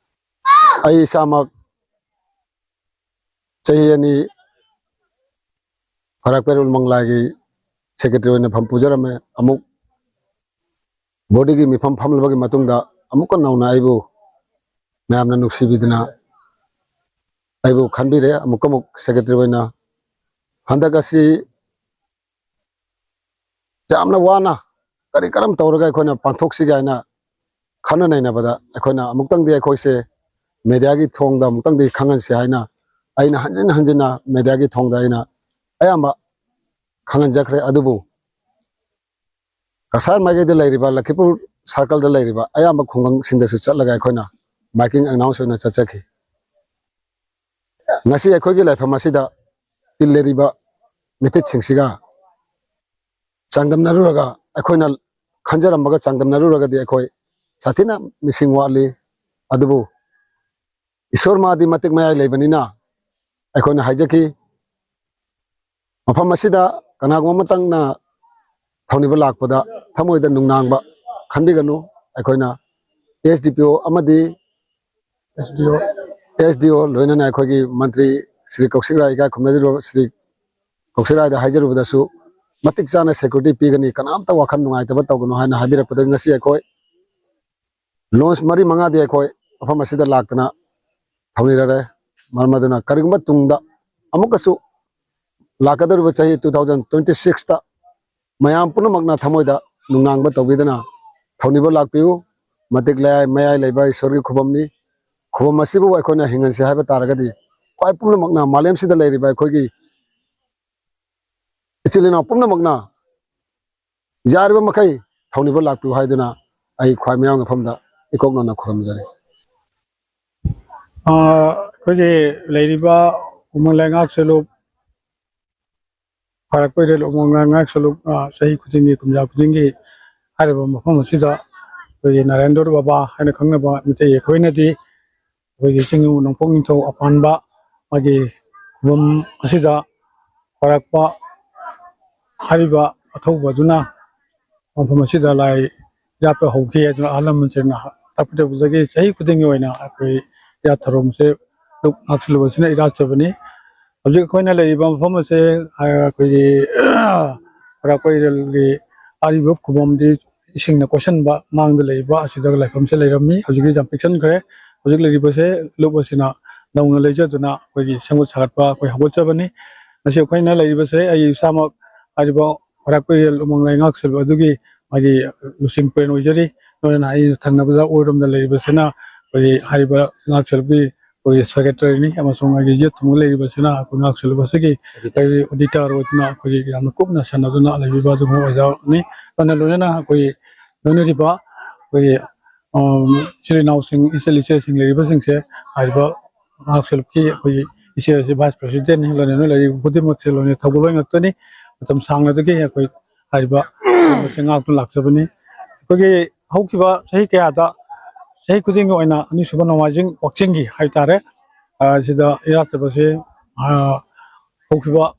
ꯑꯩ ꯏꯁꯥꯃꯛ ꯆꯍꯤ ꯑꯅꯤ ꯈ꯭ꯋꯥꯏꯔꯥꯛꯄ ꯏꯔꯦꯜ ꯎꯃꯪꯂꯥꯏꯒꯤ ꯁꯦꯀ꯭ꯔꯦꯇꯔꯤ ꯑꯣꯏꯅ ꯐꯝ ꯄꯨꯖꯔꯝꯃꯦ꯫ ꯑꯃꯨꯛ ꯕꯣꯗꯤꯒꯤ ꯃꯤꯐꯝ ꯐꯝꯂꯕꯒꯤ ꯃꯇꯨꯡꯗ ꯑꯃꯨꯛꯀ ꯅꯧꯅ ꯑꯩꯕꯨ ꯃꯌꯥꯝꯅ ꯅꯨꯡꯁꯤꯕꯤꯗꯨꯅ ꯑꯩꯕꯨ ꯈꯟꯕꯤꯔꯦ꯫ ꯑꯃꯨꯛꯀ ꯑꯃꯨꯛ ꯁꯦꯀ꯭ꯔꯦꯇꯔꯤ ꯑꯣꯏꯅ ꯍꯟꯗꯛ ꯑꯁꯤ ꯌꯥꯝꯅ ꯋꯥꯅ ꯀꯔꯤ ꯀꯔꯝ ꯇꯧꯔꯒ ꯑꯩꯈꯣꯏꯅ ꯄꯥꯡꯊꯣꯛꯁꯤꯒꯦ ꯍꯥꯏꯅ ꯈꯟꯅ ꯅꯩꯅꯕꯗ ꯑꯩꯈꯣꯏꯅ ꯑꯃꯨꯛꯇꯪꯗꯤ ꯑꯩꯈꯣꯏꯁꯦ ꯃꯦꯗꯤꯌꯥꯒꯤ ꯊꯣꯡꯗ ꯑꯃꯨꯛꯇꯪꯗꯤ ꯈꯪꯍꯟꯁꯤ ꯍꯥꯏꯅ ꯑꯩꯅ ꯍꯟꯖꯤꯟ ꯍꯟꯖꯤꯟꯅ ꯃꯦꯗꯤꯌꯥꯒꯤ ꯊꯣꯡꯗ ꯑꯩꯅ ꯑꯌꯥꯝꯕ ꯈꯪꯍꯟꯖꯈ꯭ꯔꯦ꯫ ꯑꯗꯨꯕꯨ ꯀꯁꯥꯔ ꯃꯥꯏꯀꯩꯗ ꯂꯩꯔꯤꯕ, ꯂꯈꯤꯄꯨꯔ ꯁꯥꯔꯀꯜꯗ ꯂꯩꯔꯤꯕ ꯑꯌꯥꯝꯕ ꯈꯨꯡꯒꯪꯁꯤꯡꯗꯁꯨ ꯆꯠꯂꯒ ꯑꯩꯈꯣꯏꯅ ꯃꯥꯏꯀꯤꯡ ꯑꯦꯅꯥꯎꯟꯁ ꯑꯣꯏꯅ ꯆꯠꯆꯈꯤ꯫ ꯉꯁꯤ ꯑꯩꯈꯣꯏꯒꯤ ꯂꯥꯏꯐꯝ ꯑꯁꯤꯗ ꯇꯤꯜꯂꯤꯔꯤꯕ ꯃꯤꯇꯤꯠꯁꯤꯡꯁꯤꯒ ꯆꯥꯡꯗꯝꯅꯔꯨꯔꯒ ꯑꯩꯈꯣꯏꯅ ꯈꯟꯖꯔꯝꯕꯒ ꯆꯥꯡꯗꯝꯅꯔꯨꯔꯒꯗꯤ ꯑꯩꯈꯣꯏ ꯁꯥꯊꯤꯅ ꯃꯤꯁꯤꯡ ꯋꯥꯠꯂꯤ꯫ ꯑꯗꯨꯕꯨ ꯏꯁꯣꯔ ꯃꯥꯗꯤ ꯃꯇꯤꯛ ꯃꯌꯥꯏ ꯂꯩꯕꯅꯤꯅ ꯑꯩꯈꯣꯏꯅ ꯍꯥꯏꯖꯈꯤ, ꯃꯐꯝ ꯑꯁꯤꯗ ꯀꯅꯥꯒꯨꯝꯕ ꯑꯃꯇꯪꯅ ꯊꯧꯅꯤꯕ ꯂꯥꯛꯄꯗ ꯊꯃꯣꯏꯗ ꯅꯨꯡꯅꯥꯡꯕ ꯈꯟꯕꯤꯒꯅꯨ꯫ ꯑꯩꯈꯣꯏꯅ ꯑꯦꯁ ꯗꯤ ꯄꯤ ꯑꯣ ꯑꯃꯗꯤ ꯑꯦꯁ ꯗꯤ ꯑꯣ ꯂꯣꯏꯅꯅ ꯑꯩꯈꯣꯏꯒꯤ ꯃꯟꯇ꯭ꯔꯤ ꯁ꯭ꯔꯤ ꯀꯧꯁꯤꯛ ꯔꯥꯏ ꯏꯀꯥꯏ ꯈꯨꯝꯅꯖꯔꯤꯕ ꯁ꯭ꯔꯤ ꯀꯧꯁꯤꯛ ꯔꯥꯏꯗ ꯍꯥꯏꯖꯔꯨꯕꯗꯁꯨ ꯃꯇꯤꯛ ꯆꯥꯅ ꯁꯦꯀ꯭ꯌꯨꯔꯤꯇꯤ ꯄꯤꯒꯅꯤ, ꯀꯅꯥꯝꯇ ꯋꯥꯈꯜ ꯅꯨꯡꯉꯥꯏꯇꯕ ꯇꯧꯒꯅꯨ ꯍꯥꯏꯅ ꯍꯥꯏꯕꯤꯔꯛꯄꯗꯒꯤ ꯉꯁꯤ ꯑꯩꯈꯣꯏ ꯂꯣꯟꯁ ꯃꯔꯤ ꯃꯉꯥꯗꯤ ꯑꯩꯈꯣꯏ ꯃꯐꯝ ꯑꯁꯤꯗ ꯂꯥꯛꯇꯅ ꯊꯧꯅꯤꯔꯔꯦ꯫ ꯃꯔꯝ ꯑꯗꯨꯅ ꯀꯔꯤꯒꯨꯝꯕ ꯇꯨꯡꯗ ꯑꯃꯨꯛꯀꯁꯨ ꯂꯥꯛꯀꯗꯧꯔꯤꯕ ꯆꯍꯤ two thousand twenty sixꯇ ꯃꯌꯥꯝ ꯄꯨꯝꯅꯃꯛꯅ ꯊꯃꯣꯏꯗ ꯅꯨꯡꯅꯥꯡꯕ ꯇꯧꯕꯤꯗꯨꯅ ꯊꯧꯅꯤꯕ ꯂꯥꯛꯄꯤꯌꯨ꯫ ꯃꯇꯤꯛ ꯂꯌꯥꯏ ꯃꯌꯥꯏ ꯂꯩꯕ ꯏꯁꯣꯔꯒꯤ ꯈꯨꯕꯝꯅꯤ꯫ ꯈꯨꯕꯝ ꯑꯁꯤꯕꯨ ꯑꯩꯈꯣꯏꯅ ꯍꯤꯡꯍꯟꯁꯤ ꯍꯥꯏꯕ ꯇꯥꯔꯒꯗꯤ ꯈ꯭ꯋꯥꯏ ꯄꯨꯝꯅꯃꯛꯅ, ꯃꯥꯂꯦꯝꯁꯤꯗ ꯂꯩꯔꯤꯕ ꯑꯩꯈꯣꯏꯒꯤ ꯏꯆꯤꯜ ꯏꯅꯥꯎ ꯄꯨꯝꯅꯃꯛꯅ ꯌꯥꯔꯤꯕ ꯃꯈꯩ ꯊꯧꯅꯤꯕ ꯂꯥꯛꯄꯤꯌꯨ ꯍꯥꯏꯗꯨꯅ ꯑꯩ ꯈ꯭ꯋꯥꯏ ꯃꯌꯥꯝꯒꯤ ꯃꯐꯝꯗ ꯏꯀꯣꯛ ꯅꯧꯅ ꯈꯨꯔꯨꯝꯖꯔꯤ꯫ ꯑ, ꯑꯩꯈꯣꯏꯒꯤ ꯂꯩꯔꯤꯕ ꯎꯃꯪ ꯂꯩꯉꯥꯛ ꯁꯦꯜꯂꯨꯞ ꯈ꯭ꯋꯥꯏꯔꯥꯛꯄ ꯏꯔꯦꯜ ꯎꯃꯪ ꯂꯩꯉꯥꯛ ꯁꯦꯜꯂꯨꯞ, ꯑ, ꯆꯍꯤ ꯈꯨꯗꯤꯡꯒꯤ, ꯀꯨꯝꯖꯥ ꯈꯨꯗꯤꯡꯒꯤ ꯍꯥꯏꯔꯤꯕ ꯃꯐꯝ ꯑꯁꯤꯗ ꯑꯩꯈꯣꯏꯒꯤ ꯅꯥꯔꯦꯟꯗ꯭ꯔ ꯕꯕꯥ ꯍꯥꯏꯅ ꯈꯪꯅꯕ ꯃꯤꯇꯩ ꯑꯩꯈꯣꯏꯅꯗꯤ ꯑꯩꯈꯣꯏꯒꯤ ꯆꯤꯡꯉꯨ ꯅꯣꯡꯄꯣꯛ ꯅꯤꯡꯊꯧ ꯑꯄꯥꯟꯕ ꯃꯥꯒꯤ ꯈꯨꯕꯝ ꯑꯁꯤꯗ ꯈ꯭ꯋꯥꯏꯔꯥꯛꯄ ꯍꯥꯏꯔꯤꯕ ꯑꯊꯧꯕ ꯑꯗꯨꯅ ꯃꯐꯝ ꯑꯁꯤꯗ ꯂꯥꯏ ꯌꯥꯠꯄ ꯍꯧꯈꯤ ꯍꯥꯏꯗꯨꯅ ꯑꯍꯜ ꯂꯃꯟꯁꯤꯡꯅ ꯇꯥꯛꯄꯤꯔꯛꯄꯗꯒꯤ ꯆꯍꯤ ꯈꯨꯗꯤꯡꯒꯤ ꯑꯣꯏꯅ ꯑꯩꯈꯣꯏ ꯏꯔꯥꯠ ꯊꯧꯔꯝꯁꯦ ꯂꯨꯞ ꯉꯥꯛꯁꯤꯜꯂꯨꯕꯁꯤꯅ ꯏꯔꯥꯠꯆꯕꯅꯤ꯫ ꯍꯧꯖꯤꯛ ꯑꯩꯈꯣꯏꯅ ꯂꯩꯔꯤꯕ ꯃꯐꯝ ꯑꯁꯦ, ꯑ, ꯑꯩꯈꯣꯏꯒꯤ ꯈ꯭ꯋꯥꯏꯔꯥꯛꯄ ꯏꯔꯦꯜꯒꯤ ꯑꯔꯤꯕ ꯈꯨꯕꯝꯗꯤ ꯏꯁꯤꯡꯅ ꯀꯣꯏꯁꯟꯕ ꯃꯥꯡꯗ ꯂꯩꯔꯤꯕ ꯑꯁꯤꯗ ꯂꯥꯏꯐꯝꯁꯦ ꯂꯩꯔꯝꯃꯤ꯫ ꯍꯧꯖꯤꯛꯇꯤ ꯌꯥꯝ ꯄꯤꯛꯁꯟꯈ꯭ꯔꯦ꯫ ꯍꯧꯖꯤꯛ ꯂꯩꯔꯤꯕꯁꯦ ꯂꯨꯞ ꯑꯁꯤꯅ ꯅꯧꯅ ꯂꯩꯖꯗꯨꯅ ꯑꯩꯈꯣꯏꯒꯤ ꯁꯦꯝꯒꯠ ꯁꯥꯒꯠꯄ ꯑꯩꯈꯣꯏ ꯍꯧꯒꯠꯆꯕꯅꯤ꯫ ꯉꯁꯤ ꯑꯩꯈꯣꯏꯅ ꯂꯩꯔꯤꯕꯁꯦ ꯑꯩ ꯏꯁꯥꯃꯛ ꯍꯥꯏꯔꯤꯕ ꯈ꯭ꯋꯥꯏꯔꯥꯛꯄ ꯏꯔꯦꯜ ꯎꯃꯪ ꯂꯩꯉꯥꯛ ꯁꯦꯜꯂꯨꯞ ꯑꯗꯨꯒꯤ ꯃꯥꯒꯤ ꯂꯨꯆꯤꯡ ꯄ꯭ꯔꯦꯟ ꯑꯣꯏꯖꯔꯤ꯫ ꯂꯣꯏꯅꯅ ꯑꯩꯅ ꯊꯪꯅꯕꯗ ꯑꯣꯏꯔꯣꯝꯗ ꯂꯩꯔꯤꯕꯁꯤꯅ ꯑꯩꯈꯣꯏꯒꯤ ꯍꯥꯏꯔꯤꯕ ꯉꯥꯛ ꯁꯦꯜꯂꯨꯞꯀꯤ ꯑꯩꯈꯣꯏꯒꯤ ꯁꯦꯀ꯭ꯔꯦꯇꯔꯤꯅꯤ, ꯑꯃꯁꯨꯡ ꯑꯩꯒꯤ ꯌꯦꯠ ꯊꯪꯕ ꯂꯩꯔꯤꯕꯁꯤꯅ ꯑꯩꯈꯣꯏ ꯉꯥꯛ ꯁꯦꯜꯂꯨꯞ ꯑꯁꯤꯒꯤ ꯑꯩꯈꯣꯏꯒꯤ ꯑꯣꯗꯤꯇꯔ ꯑꯣꯏꯗꯨꯅ ꯑꯩꯈꯣꯏꯒꯤ ꯌꯥꯝꯅ ꯀꯨꯞꯅ ꯁꯦꯟꯅꯗꯨꯅ ꯂꯩꯕꯤꯕ ꯑꯗꯨꯒꯨꯝꯕ ꯑꯣꯖꯥꯅꯤ꯫ ꯂꯣꯏꯅ ꯂꯣꯏꯅꯅ ꯑꯩꯈꯣꯏꯒꯤ ꯂꯣꯏꯅꯔꯤꯕ ꯑꯩꯈꯣꯏꯒꯤ, ꯑꯝ, ꯏꯆꯤꯜ ꯏꯅꯥꯎꯁꯤꯡ, ꯏꯆꯜ ꯏꯆꯦꯁꯤꯡ ꯂꯩꯔꯤꯕꯁꯤꯡꯁꯦ ꯍꯥꯏꯔꯤꯕ ꯉꯥꯛ ꯁꯦꯜꯂꯨꯞꯀꯤ ꯑꯩꯈꯣꯏꯒꯤ ꯏꯆꯦ ꯑꯁꯤ ꯚꯥꯏꯁ ꯄ꯭ꯔꯦꯁꯤꯗꯦꯟꯠꯅꯤ꯫ ꯂꯣꯏꯅꯅ ꯂꯩꯔꯤꯕ ꯈꯨꯗꯤꯡꯃꯛꯁꯦ ꯂꯣꯏꯅ ꯊꯧꯒꯜꯂꯣꯟ ꯉꯥꯛꯇꯅꯤ꯫ ꯃꯇꯝ ꯁꯥꯡꯅꯗꯒꯤ ꯑꯩꯈꯣꯏ ꯍꯥꯏꯔꯤꯕ ꯃꯁꯤ ꯉꯥꯛꯇꯨꯅ ꯂꯥꯛꯆꯕꯅꯤ꯫ ꯑꯩꯈꯣꯏꯒꯤ ꯍꯧꯈꯤꯕ ꯆꯍꯤ ꯀꯌꯥꯗ, ꯆꯍꯤ ꯈꯨꯗꯤꯡꯒꯤ ꯑꯣꯏꯅ ꯑꯅꯤꯁꯨꯕ ꯅꯣꯡꯃꯥꯏꯖꯤꯡ ꯋꯥꯛꯆꯤꯡꯒꯤ ꯍꯥꯏꯕ ꯇꯥꯔꯦ, ꯑ, ꯁꯤꯗ ꯏꯔꯥꯠ ꯆꯠꯄꯁꯦ, ꯑ, ꯍꯧꯈꯤꯕ,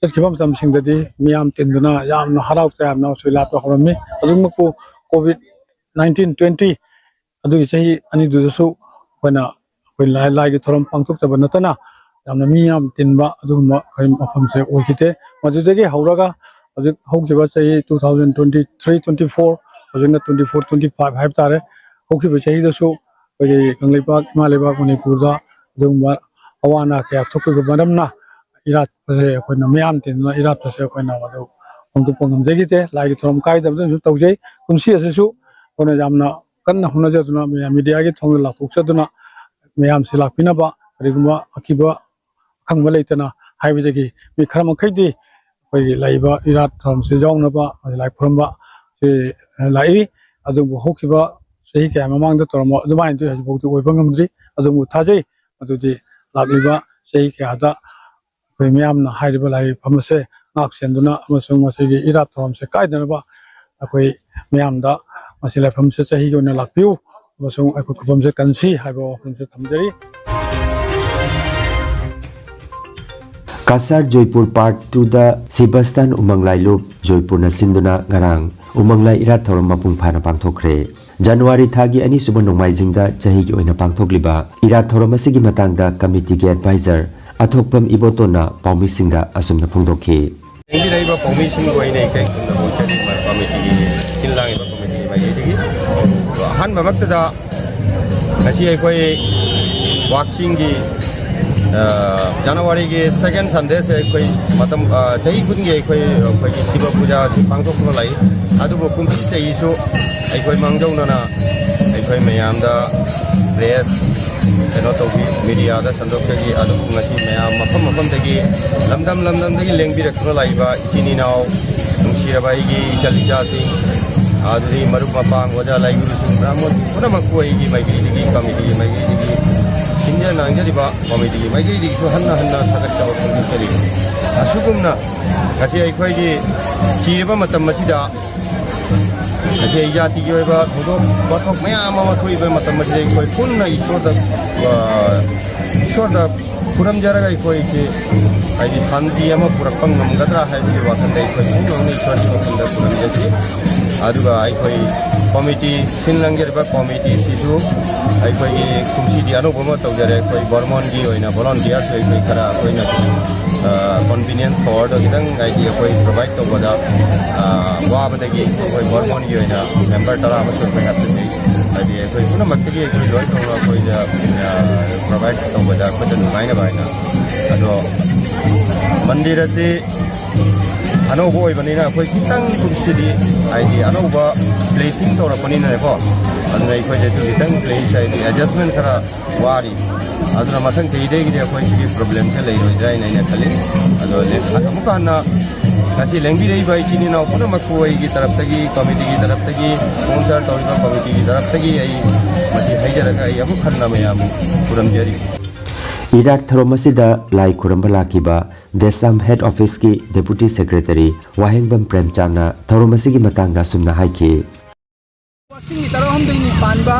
ꯆꯠꯈꯤꯕ ꯃꯇꯝꯁꯤꯡꯗꯗꯤ ꯃꯤꯌꯥꯝ ꯇꯤꯟꯗꯨꯅ ꯌꯥꯝꯅ ꯍꯔꯥꯎ ꯇꯌꯥꯝꯅ ꯁꯣꯏ ꯂꯥꯠꯄ ꯍꯧꯔꯝꯃꯤ꯫ ꯑꯗꯨꯃꯛꯄꯨ COVID nineteen twenty ꯑꯗꯨꯒꯤ ꯆꯍꯤ ꯑꯅꯤꯗꯨꯗꯁꯨ ꯑꯩꯈꯣꯏꯅ, ꯑꯩꯈꯣꯏ ꯂꯥꯏ, ꯂꯥꯏꯒꯤ ꯊꯧꯔꯝ ꯄꯥꯡꯊꯣꯛꯆꯕ ꯅꯠꯇꯅ ꯌꯥꯝꯅ ꯃꯤ ꯌꯥꯝ ꯇꯤꯟꯕ ꯑꯗꯨꯒꯨꯝꯕ ꯑꯩꯈꯣꯏ ꯃꯐꯝꯁꯦ ꯑꯣꯏꯈꯤꯗꯦ꯫ ꯃꯗꯨꯗꯒꯤ ꯍꯧꯔꯒ ꯍꯧꯖꯤꯛ ꯍꯧꯈꯤꯕ ꯆꯍꯤ two thousand twenty three twenty four, ꯍꯧꯖꯤꯛꯅ twenty four twenty five ꯍꯥꯏꯕ ꯇꯥꯔꯦ, ꯍꯧꯈꯤꯕ ꯆꯍꯤꯗꯁꯨ ꯑꯩꯈꯣꯏꯒꯤ ꯀꯪꯂꯩꯄꯥꯛ, ꯏꯃꯥ ꯂꯩꯕꯥꯛ ꯃꯅꯤꯄꯨꯔꯗ ꯑꯗꯨꯒꯨꯝꯕ ꯑꯋꯥ ꯑꯅꯥ ꯀꯌꯥ ꯊꯣꯛꯈꯤꯕ ꯃꯔꯝꯅ ꯏꯔꯥꯠꯄꯁꯦ ꯑꯩꯈꯣꯏꯅ ꯃꯤꯌꯥꯝ ꯇꯤꯟꯗꯨꯅ ꯏꯔꯥꯠꯄꯁꯦ ꯑꯩꯈꯣꯏꯅ ꯃꯗꯨ ꯄꯥꯡꯊꯣꯛꯄ ꯉꯝꯖꯈꯤꯗꯦ꯫ ꯂꯥꯏꯒꯤ ꯊꯧꯔꯝ ꯀꯥꯏꯗꯕꯗꯁꯨ ꯇꯧꯖꯩ꯫ ꯀꯨꯝꯁꯤ ꯑꯁꯤꯁꯨ ꯑꯩꯈꯣꯏꯅ ꯌꯥꯝꯅ ꯀꯟꯅ ꯍꯣꯠꯅꯖꯗꯨꯅ ꯃꯌꯥꯝ ꯃꯤꯗꯤꯌꯥꯒꯤ ꯊꯣꯡꯗ ꯂꯥꯎꯊꯣꯛꯆꯗꯨꯅ ꯃꯌꯥꯝꯁꯤ ꯂꯥꯛꯄꯤꯅꯕ, ꯀꯔꯤꯒꯨꯝꯕ ꯑꯀꯤꯕ ꯑꯈꯪꯕ ꯂꯩꯇꯅ ꯍꯥꯏꯕꯗꯒꯤ ꯃꯤ ꯈꯔ ꯃꯈꯩꯗꯤ ꯑꯩꯈꯣꯏꯒꯤ ꯂꯩꯔꯤꯕ ꯏꯔꯥꯠ ꯊꯧꯔꯝꯁꯤ ꯌꯥꯎꯅꯕ ꯂꯥꯏ ꯈꯨꯔꯨꯝꯕ ꯁꯤ ꯂꯥꯛꯏ꯫ ꯑꯗꯨꯕꯨ ꯍꯧꯈꯤꯕ ꯆꯍꯤ ꯀꯌꯥ ꯃꯃꯥꯡꯗ ꯇꯧꯔꯝꯕ ꯑꯗꯨꯃꯥꯏꯅꯗꯤ ꯍꯧꯖꯤꯛꯐꯥꯎꯗꯤ ꯑꯣꯏꯕ ꯉꯝꯗ꯭ꯔꯤ꯫ ꯑꯗꯨꯕꯨ ꯊꯥꯖꯩ ꯃꯗꯨꯗꯤ ꯂꯥꯛꯂꯤꯕ ꯆꯍꯤ ꯀꯌꯥꯗ ꯑꯩꯈꯣꯏ ꯃꯤꯌꯥꯝꯅ ꯍꯥꯏꯔꯤꯕ ꯂꯥꯏꯐꯝ ꯑꯁꯦ ꯉꯥꯛ ꯁꯦꯟꯗꯨꯅ ꯑꯃꯁꯨꯡ ꯃꯁꯤꯒꯤ ꯏꯔꯥꯠ ꯊꯧꯔꯝꯁꯦ ꯀꯥꯏꯗꯅꯕ ꯑꯩꯈꯣꯏ ꯃꯤꯌꯥꯝꯗ ꯃꯁꯤ ꯂꯥꯏꯐꯝꯁꯦ ꯆꯍꯤꯒꯤ ꯑꯣꯏꯅ ꯂꯥꯛꯄꯤꯌꯨ ꯑꯃꯁꯨꯡ ꯑꯩꯈꯣꯏ ꯈꯨꯕꯝꯁꯦ ꯀꯟꯁꯤ ꯍꯥꯏꯕ ꯋꯥꯐꯝꯁꯦ ꯊꯝꯖꯔꯤ꯫ ꯀꯁꯥꯔ ꯖꯣꯏꯄꯨꯔ ꯄꯥꯔꯠ ꯇꯨꯗ ꯁꯤꯕꯁꯇꯥꯟ ꯎꯃꯪ ꯂꯥꯏꯂꯨꯞ ꯖꯣꯏꯄꯨꯔꯅ ꯁꯤꯟꯗꯨꯅ ꯉꯔꯥꯡ ꯎꯃꯪ ꯂꯥꯏ ꯏꯔꯥꯠ ꯊꯧꯔꯝ ꯃꯄꯨꯡ ꯐꯥꯅ ꯄꯥꯡꯊꯣꯛꯈ꯭ꯔꯦ꯫ ꯖꯅꯋꯥꯔꯤ ꯊꯥꯒꯤ ꯑꯅꯤꯁꯨꯕ ꯅꯣꯡꯃꯥꯏꯖꯤꯡꯗ ꯆꯍꯤꯒꯤ ꯑꯣꯏꯅ ꯄꯥꯡꯊꯣꯛꯂꯤꯕ ꯏꯔꯥꯠ ꯊꯧꯔꯝ ꯑꯁꯤꯒꯤ ꯃꯇꯥꯡꯗ ꯀꯃꯤꯇꯤꯒꯤ ꯑꯦꯗꯚꯥꯏꯖꯔ ꯑꯊꯣꯛꯄꯝ ꯏꯕꯣꯇꯣꯟꯅ ꯄꯥꯎꯃꯤꯁꯤꯡꯗ ꯑꯁꯨꯝꯅ ꯐꯣꯡꯗꯣꯛꯈꯤ꯫ ꯂꯦꯡꯕꯤꯔꯛꯏꯕ ꯄꯥꯎꯃꯤꯁꯤꯡꯒꯤ ꯑꯣꯏꯅ ꯏꯀꯥꯏ ꯈꯨꯝꯅꯕ ꯎꯠꯆꯔꯤ꯫ ꯀꯃꯤꯇꯤꯒꯤ, ꯁꯤꯜ ꯂꯥꯡꯉꯤꯕ ꯀꯃꯤꯇꯤꯒꯤ ꯃꯥꯏꯀꯩꯗꯒꯤ ꯑꯍꯥꯟꯕꯃꯛꯇꯗ ꯉꯁꯤ ꯑꯩꯈꯣꯏ ꯋꯥꯛꯆꯤꯡꯒꯤ, ꯑ, ꯖꯅꯋꯥꯔꯤꯒꯤ second Sundayꯁꯦ ꯑꯩꯈꯣꯏ ꯃꯇꯝ, ꯑ, ꯆꯍꯤ ꯈꯨꯗꯤꯡꯒꯤ ꯑꯩꯈꯣꯏ, ꯑꯩꯈꯣꯏꯒꯤ ꯁꯤꯕ ꯄꯨꯖꯥ ꯑꯁꯤ ꯄꯥꯡꯊꯣꯛꯇꯨꯅ ꯂꯥꯛꯏ꯫ ꯑꯗꯨꯕꯨ ꯀꯨꯝꯁꯤ ꯆꯍꯤꯁꯨ ꯑꯩꯈꯣꯏ ꯃꯥꯡꯖꯧꯅꯅ ꯑꯩꯈꯣꯏ ꯃꯌꯥꯝꯗ press ꯀꯩꯅꯣ ꯇꯧꯕꯤ, ꯃꯤꯗꯤꯌꯥꯗ ꯁꯟꯗꯣꯛꯆꯈꯤ꯫ ꯑꯗꯨꯕꯨ ꯉꯁꯤ ꯃꯌꯥꯝ ꯃꯐꯝ ꯃꯐꯝꯗꯒꯤ, ꯂꯝꯗꯝ ꯂꯝꯗꯝꯗꯒꯤ ꯂꯦꯡꯕꯤꯔꯛꯇꯨꯅ ꯂꯥꯛꯏꯕ ꯏꯆꯤꯟ ꯏꯅꯥꯎ, ꯅꯨꯡꯁꯤꯔꯕ ꯑꯩꯒꯤ ꯏꯆꯜ ꯏꯆꯥꯁꯤꯡ, ꯑꯗꯨꯗꯒꯤ ꯃꯔꯨꯞ ꯃꯄꯥꯡ, ꯑꯣꯖꯥ ꯂꯥꯏꯒꯨꯔꯨꯁꯤꯡ, ꯕ꯭ꯔꯥꯍꯃꯟ ꯄꯨꯝꯅꯃꯛꯄꯨ ꯑꯩꯒꯤ ꯃꯥꯏꯀꯩꯗꯒꯤ, ꯀꯃꯤꯇꯤꯒꯤ ꯃꯥꯏꯀꯩꯗꯒꯤ ꯁꯤꯟꯖ ꯂꯥꯡꯖꯔꯤꯕ ꯀꯣꯃꯤꯇꯤꯒꯤ ꯃꯥꯏꯀꯩꯗꯒꯤꯁꯨ ꯍꯟꯅ ꯍꯟꯅ ꯊꯥꯒꯠꯆꯕ ꯐꯣꯡꯗꯣꯛꯆꯔꯤ꯫ ꯑꯁꯨꯒꯨꯝꯅ ꯉꯁꯤ ꯑꯩꯈꯣꯏꯒꯤ ꯆꯤꯔꯕ ꯃꯇꯝ ꯑꯁꯤꯗ, ꯉꯁꯤ ꯑꯩ ꯖꯥꯇꯤꯒꯤ ꯑꯣꯏꯕ ꯊꯧꯗꯣꯛ ꯋꯥꯊꯣꯛ ꯃꯌꯥꯝ ꯑꯃ ꯊꯣꯛꯏꯕ ꯃꯇꯝ ꯑꯁꯤꯗ ꯑꯩꯈꯣꯏ ꯄꯨꯟꯅ ꯏꯁꯣꯔꯗ, ꯑ, ꯏꯁꯣꯔꯗ ꯈꯨꯔꯨꯝꯖꯔꯒ ꯑꯩꯈꯣꯏꯁꯦ ꯍꯥꯏꯗꯤ ꯁꯥꯟꯇꯤ ꯑꯃ ꯄꯨꯔꯛꯄ ꯉꯝꯒꯗ꯭ꯔꯥ ꯍꯥꯏꯕꯒꯤ ꯋꯥꯈꯜꯗ ꯑꯩꯈꯣꯏ ꯄꯨꯝꯅꯃꯛꯅ ꯏꯁꯣꯔꯒꯤ ꯃꯐꯝꯗ ꯈꯨꯔꯨꯝꯖꯈꯤ꯫ ꯑꯗꯨꯒ ꯑꯩꯈꯣꯏ ꯀꯣꯃꯤꯇꯤ, ꯁꯤꯟ ꯂꯥꯡꯖꯔꯤꯕ ꯀꯣꯃꯤꯇꯤꯁꯤꯁꯨ ꯑꯩꯈꯣꯏꯒꯤ ꯀꯨꯝꯁꯤꯗꯤ ꯑꯅꯧꯕ ꯑꯃ ꯇꯧꯖꯔꯦ꯫ ꯑꯩꯈꯣꯏ ꯕꯔꯃꯣꯟꯒꯤ ꯑꯣꯏꯅ ꯚꯣꯂꯨꯟꯇꯤꯌꯔꯁꯨ ꯑꯩꯈꯣꯏ ꯈꯔ ꯑꯩꯈꯣꯏꯅ, ꯑ, ꯀꯣꯟꯚꯤꯅꯤꯌꯟꯁ ꯄꯋꯥꯔꯗꯣ ꯈꯤꯇꯪ ꯍꯥꯏꯗꯤ ꯑꯩꯈꯣꯏ ꯄ꯭ꯔꯣꯚꯥꯏꯗ ꯇꯧꯕꯗ, ꯑ, ꯋꯥꯕꯗꯒꯤ ꯑꯩꯈꯣꯏ ꯕꯔꯃꯣꯟꯒꯤ ꯑꯣꯏꯅ ꯃꯦꯝꯕꯔ ꯇꯔꯥ ꯑꯃꯁꯨ ꯑꯩꯈꯣꯏ ꯍꯥꯞꯆꯤꯟꯖꯩ꯫ ꯍꯥꯏꯗꯤ ꯑꯩꯈꯣꯏ ꯄꯨꯝꯅꯃꯛꯇꯒꯤ ꯑꯩꯈꯣꯏ ꯂꯣꯏ ꯇꯧꯅ ꯑꯩꯈꯣꯏꯗ, ꯑ, ꯄ꯭ꯔꯣꯚꯥꯏꯗ ꯇꯧꯕꯗ ꯑꯩꯈꯣꯏꯗ ꯅꯨꯡꯉꯥꯏꯅꯕ ꯍꯥꯏꯅ꯫ ꯑꯗꯣ ꯃꯟꯗꯤꯔ ꯑꯁꯤ ꯑꯅꯧꯕ ꯑꯣꯏꯕꯅꯤꯅ ꯑꯩꯈꯣꯏ ꯈꯤꯇꯪ ꯀꯨꯝꯁꯤꯗꯤ ꯍꯥꯏꯗꯤ ꯑꯅꯧꯕ ꯕ꯭ꯂꯦꯁꯤꯡ ꯇꯧꯔꯛꯄꯅꯤꯅꯀꯣ, ꯑꯗꯨꯅ ꯑꯩꯈꯣꯏꯗꯁꯨ ꯈꯤꯇꯪ ꯕ꯭ꯂꯦꯁ ꯍꯥꯏꯗꯤ ꯑꯦꯗꯖꯁꯃꯦꯟ ꯈꯔ ꯋꯥꯔꯤ꯫ ꯑꯗꯨꯅ ꯃꯊꯪ ꯆꯍꯤꯗꯒꯤꯗꯤ ꯑꯩꯈꯣꯏ ꯁꯤꯒꯤ ꯄ꯭ꯔꯣꯕ꯭ꯂꯦꯝꯁꯦ ꯂꯩꯔꯣꯏꯗ꯭ꯔꯥ ꯍꯥꯏꯅ ꯑꯩꯅ ꯈꯜꯂꯤ꯫ ꯑꯗꯣ ꯂꯦ-, ꯑꯃꯨꯛꯀ ꯍꯟꯅ ꯉꯁꯤ ꯂꯦꯡꯕꯤꯔꯛꯏꯕ ꯏꯆꯤꯟ ꯏꯅꯥꯎ ꯄꯨꯝꯅꯃꯛꯄꯨ ꯑꯩꯒꯤ ꯇꯔꯞꯇꯒꯤ, ꯀꯣꯃꯤꯇꯤꯒꯤ ꯇꯔꯞꯇꯒꯤ, ꯁ꯭ꯄꯣꯟꯁꯔ ꯇꯧꯔꯤꯕ ꯀꯣꯃꯤꯇꯤꯒꯤ ꯇꯔꯞꯇꯒꯤ ꯑꯩ ꯃꯁꯤ ꯍꯥꯏꯖꯔꯒ ꯑꯩ ꯑꯃꯨꯛ ꯍꯟꯅ ꯃꯌꯥꯝ ꯈꯨꯔꯨꯝꯖꯔꯤ꯫ ꯏꯔꯥꯠ ꯊꯧꯔꯝ ꯑꯁꯤꯗ ꯂꯥꯏ ꯈꯨꯔꯨꯝꯕ ꯂꯥꯛꯈꯤꯕ ꯗꯦꯁꯥꯝ ꯍꯦꯗ ꯑꯣꯐꯤꯁꯀꯤ ꯗꯦꯄꯨꯇꯤ ꯁꯦꯀ꯭ꯔꯦꯇꯔꯤ ꯋꯥꯍꯦꯡꯕꯝ ꯄ꯭ꯔꯦꯝꯆꯥꯟꯅ ꯊꯧꯔꯝ ꯑꯁꯤꯒꯤ ꯃꯇꯥꯡꯗ ꯑꯁꯨꯝꯅ ꯍꯥꯏꯈꯤ꯫ ꯋꯥꯛꯆꯤꯡꯒꯤ ꯇꯔꯥꯍꯨꯝꯗꯣꯏꯅꯤ ꯄꯥꯟꯕ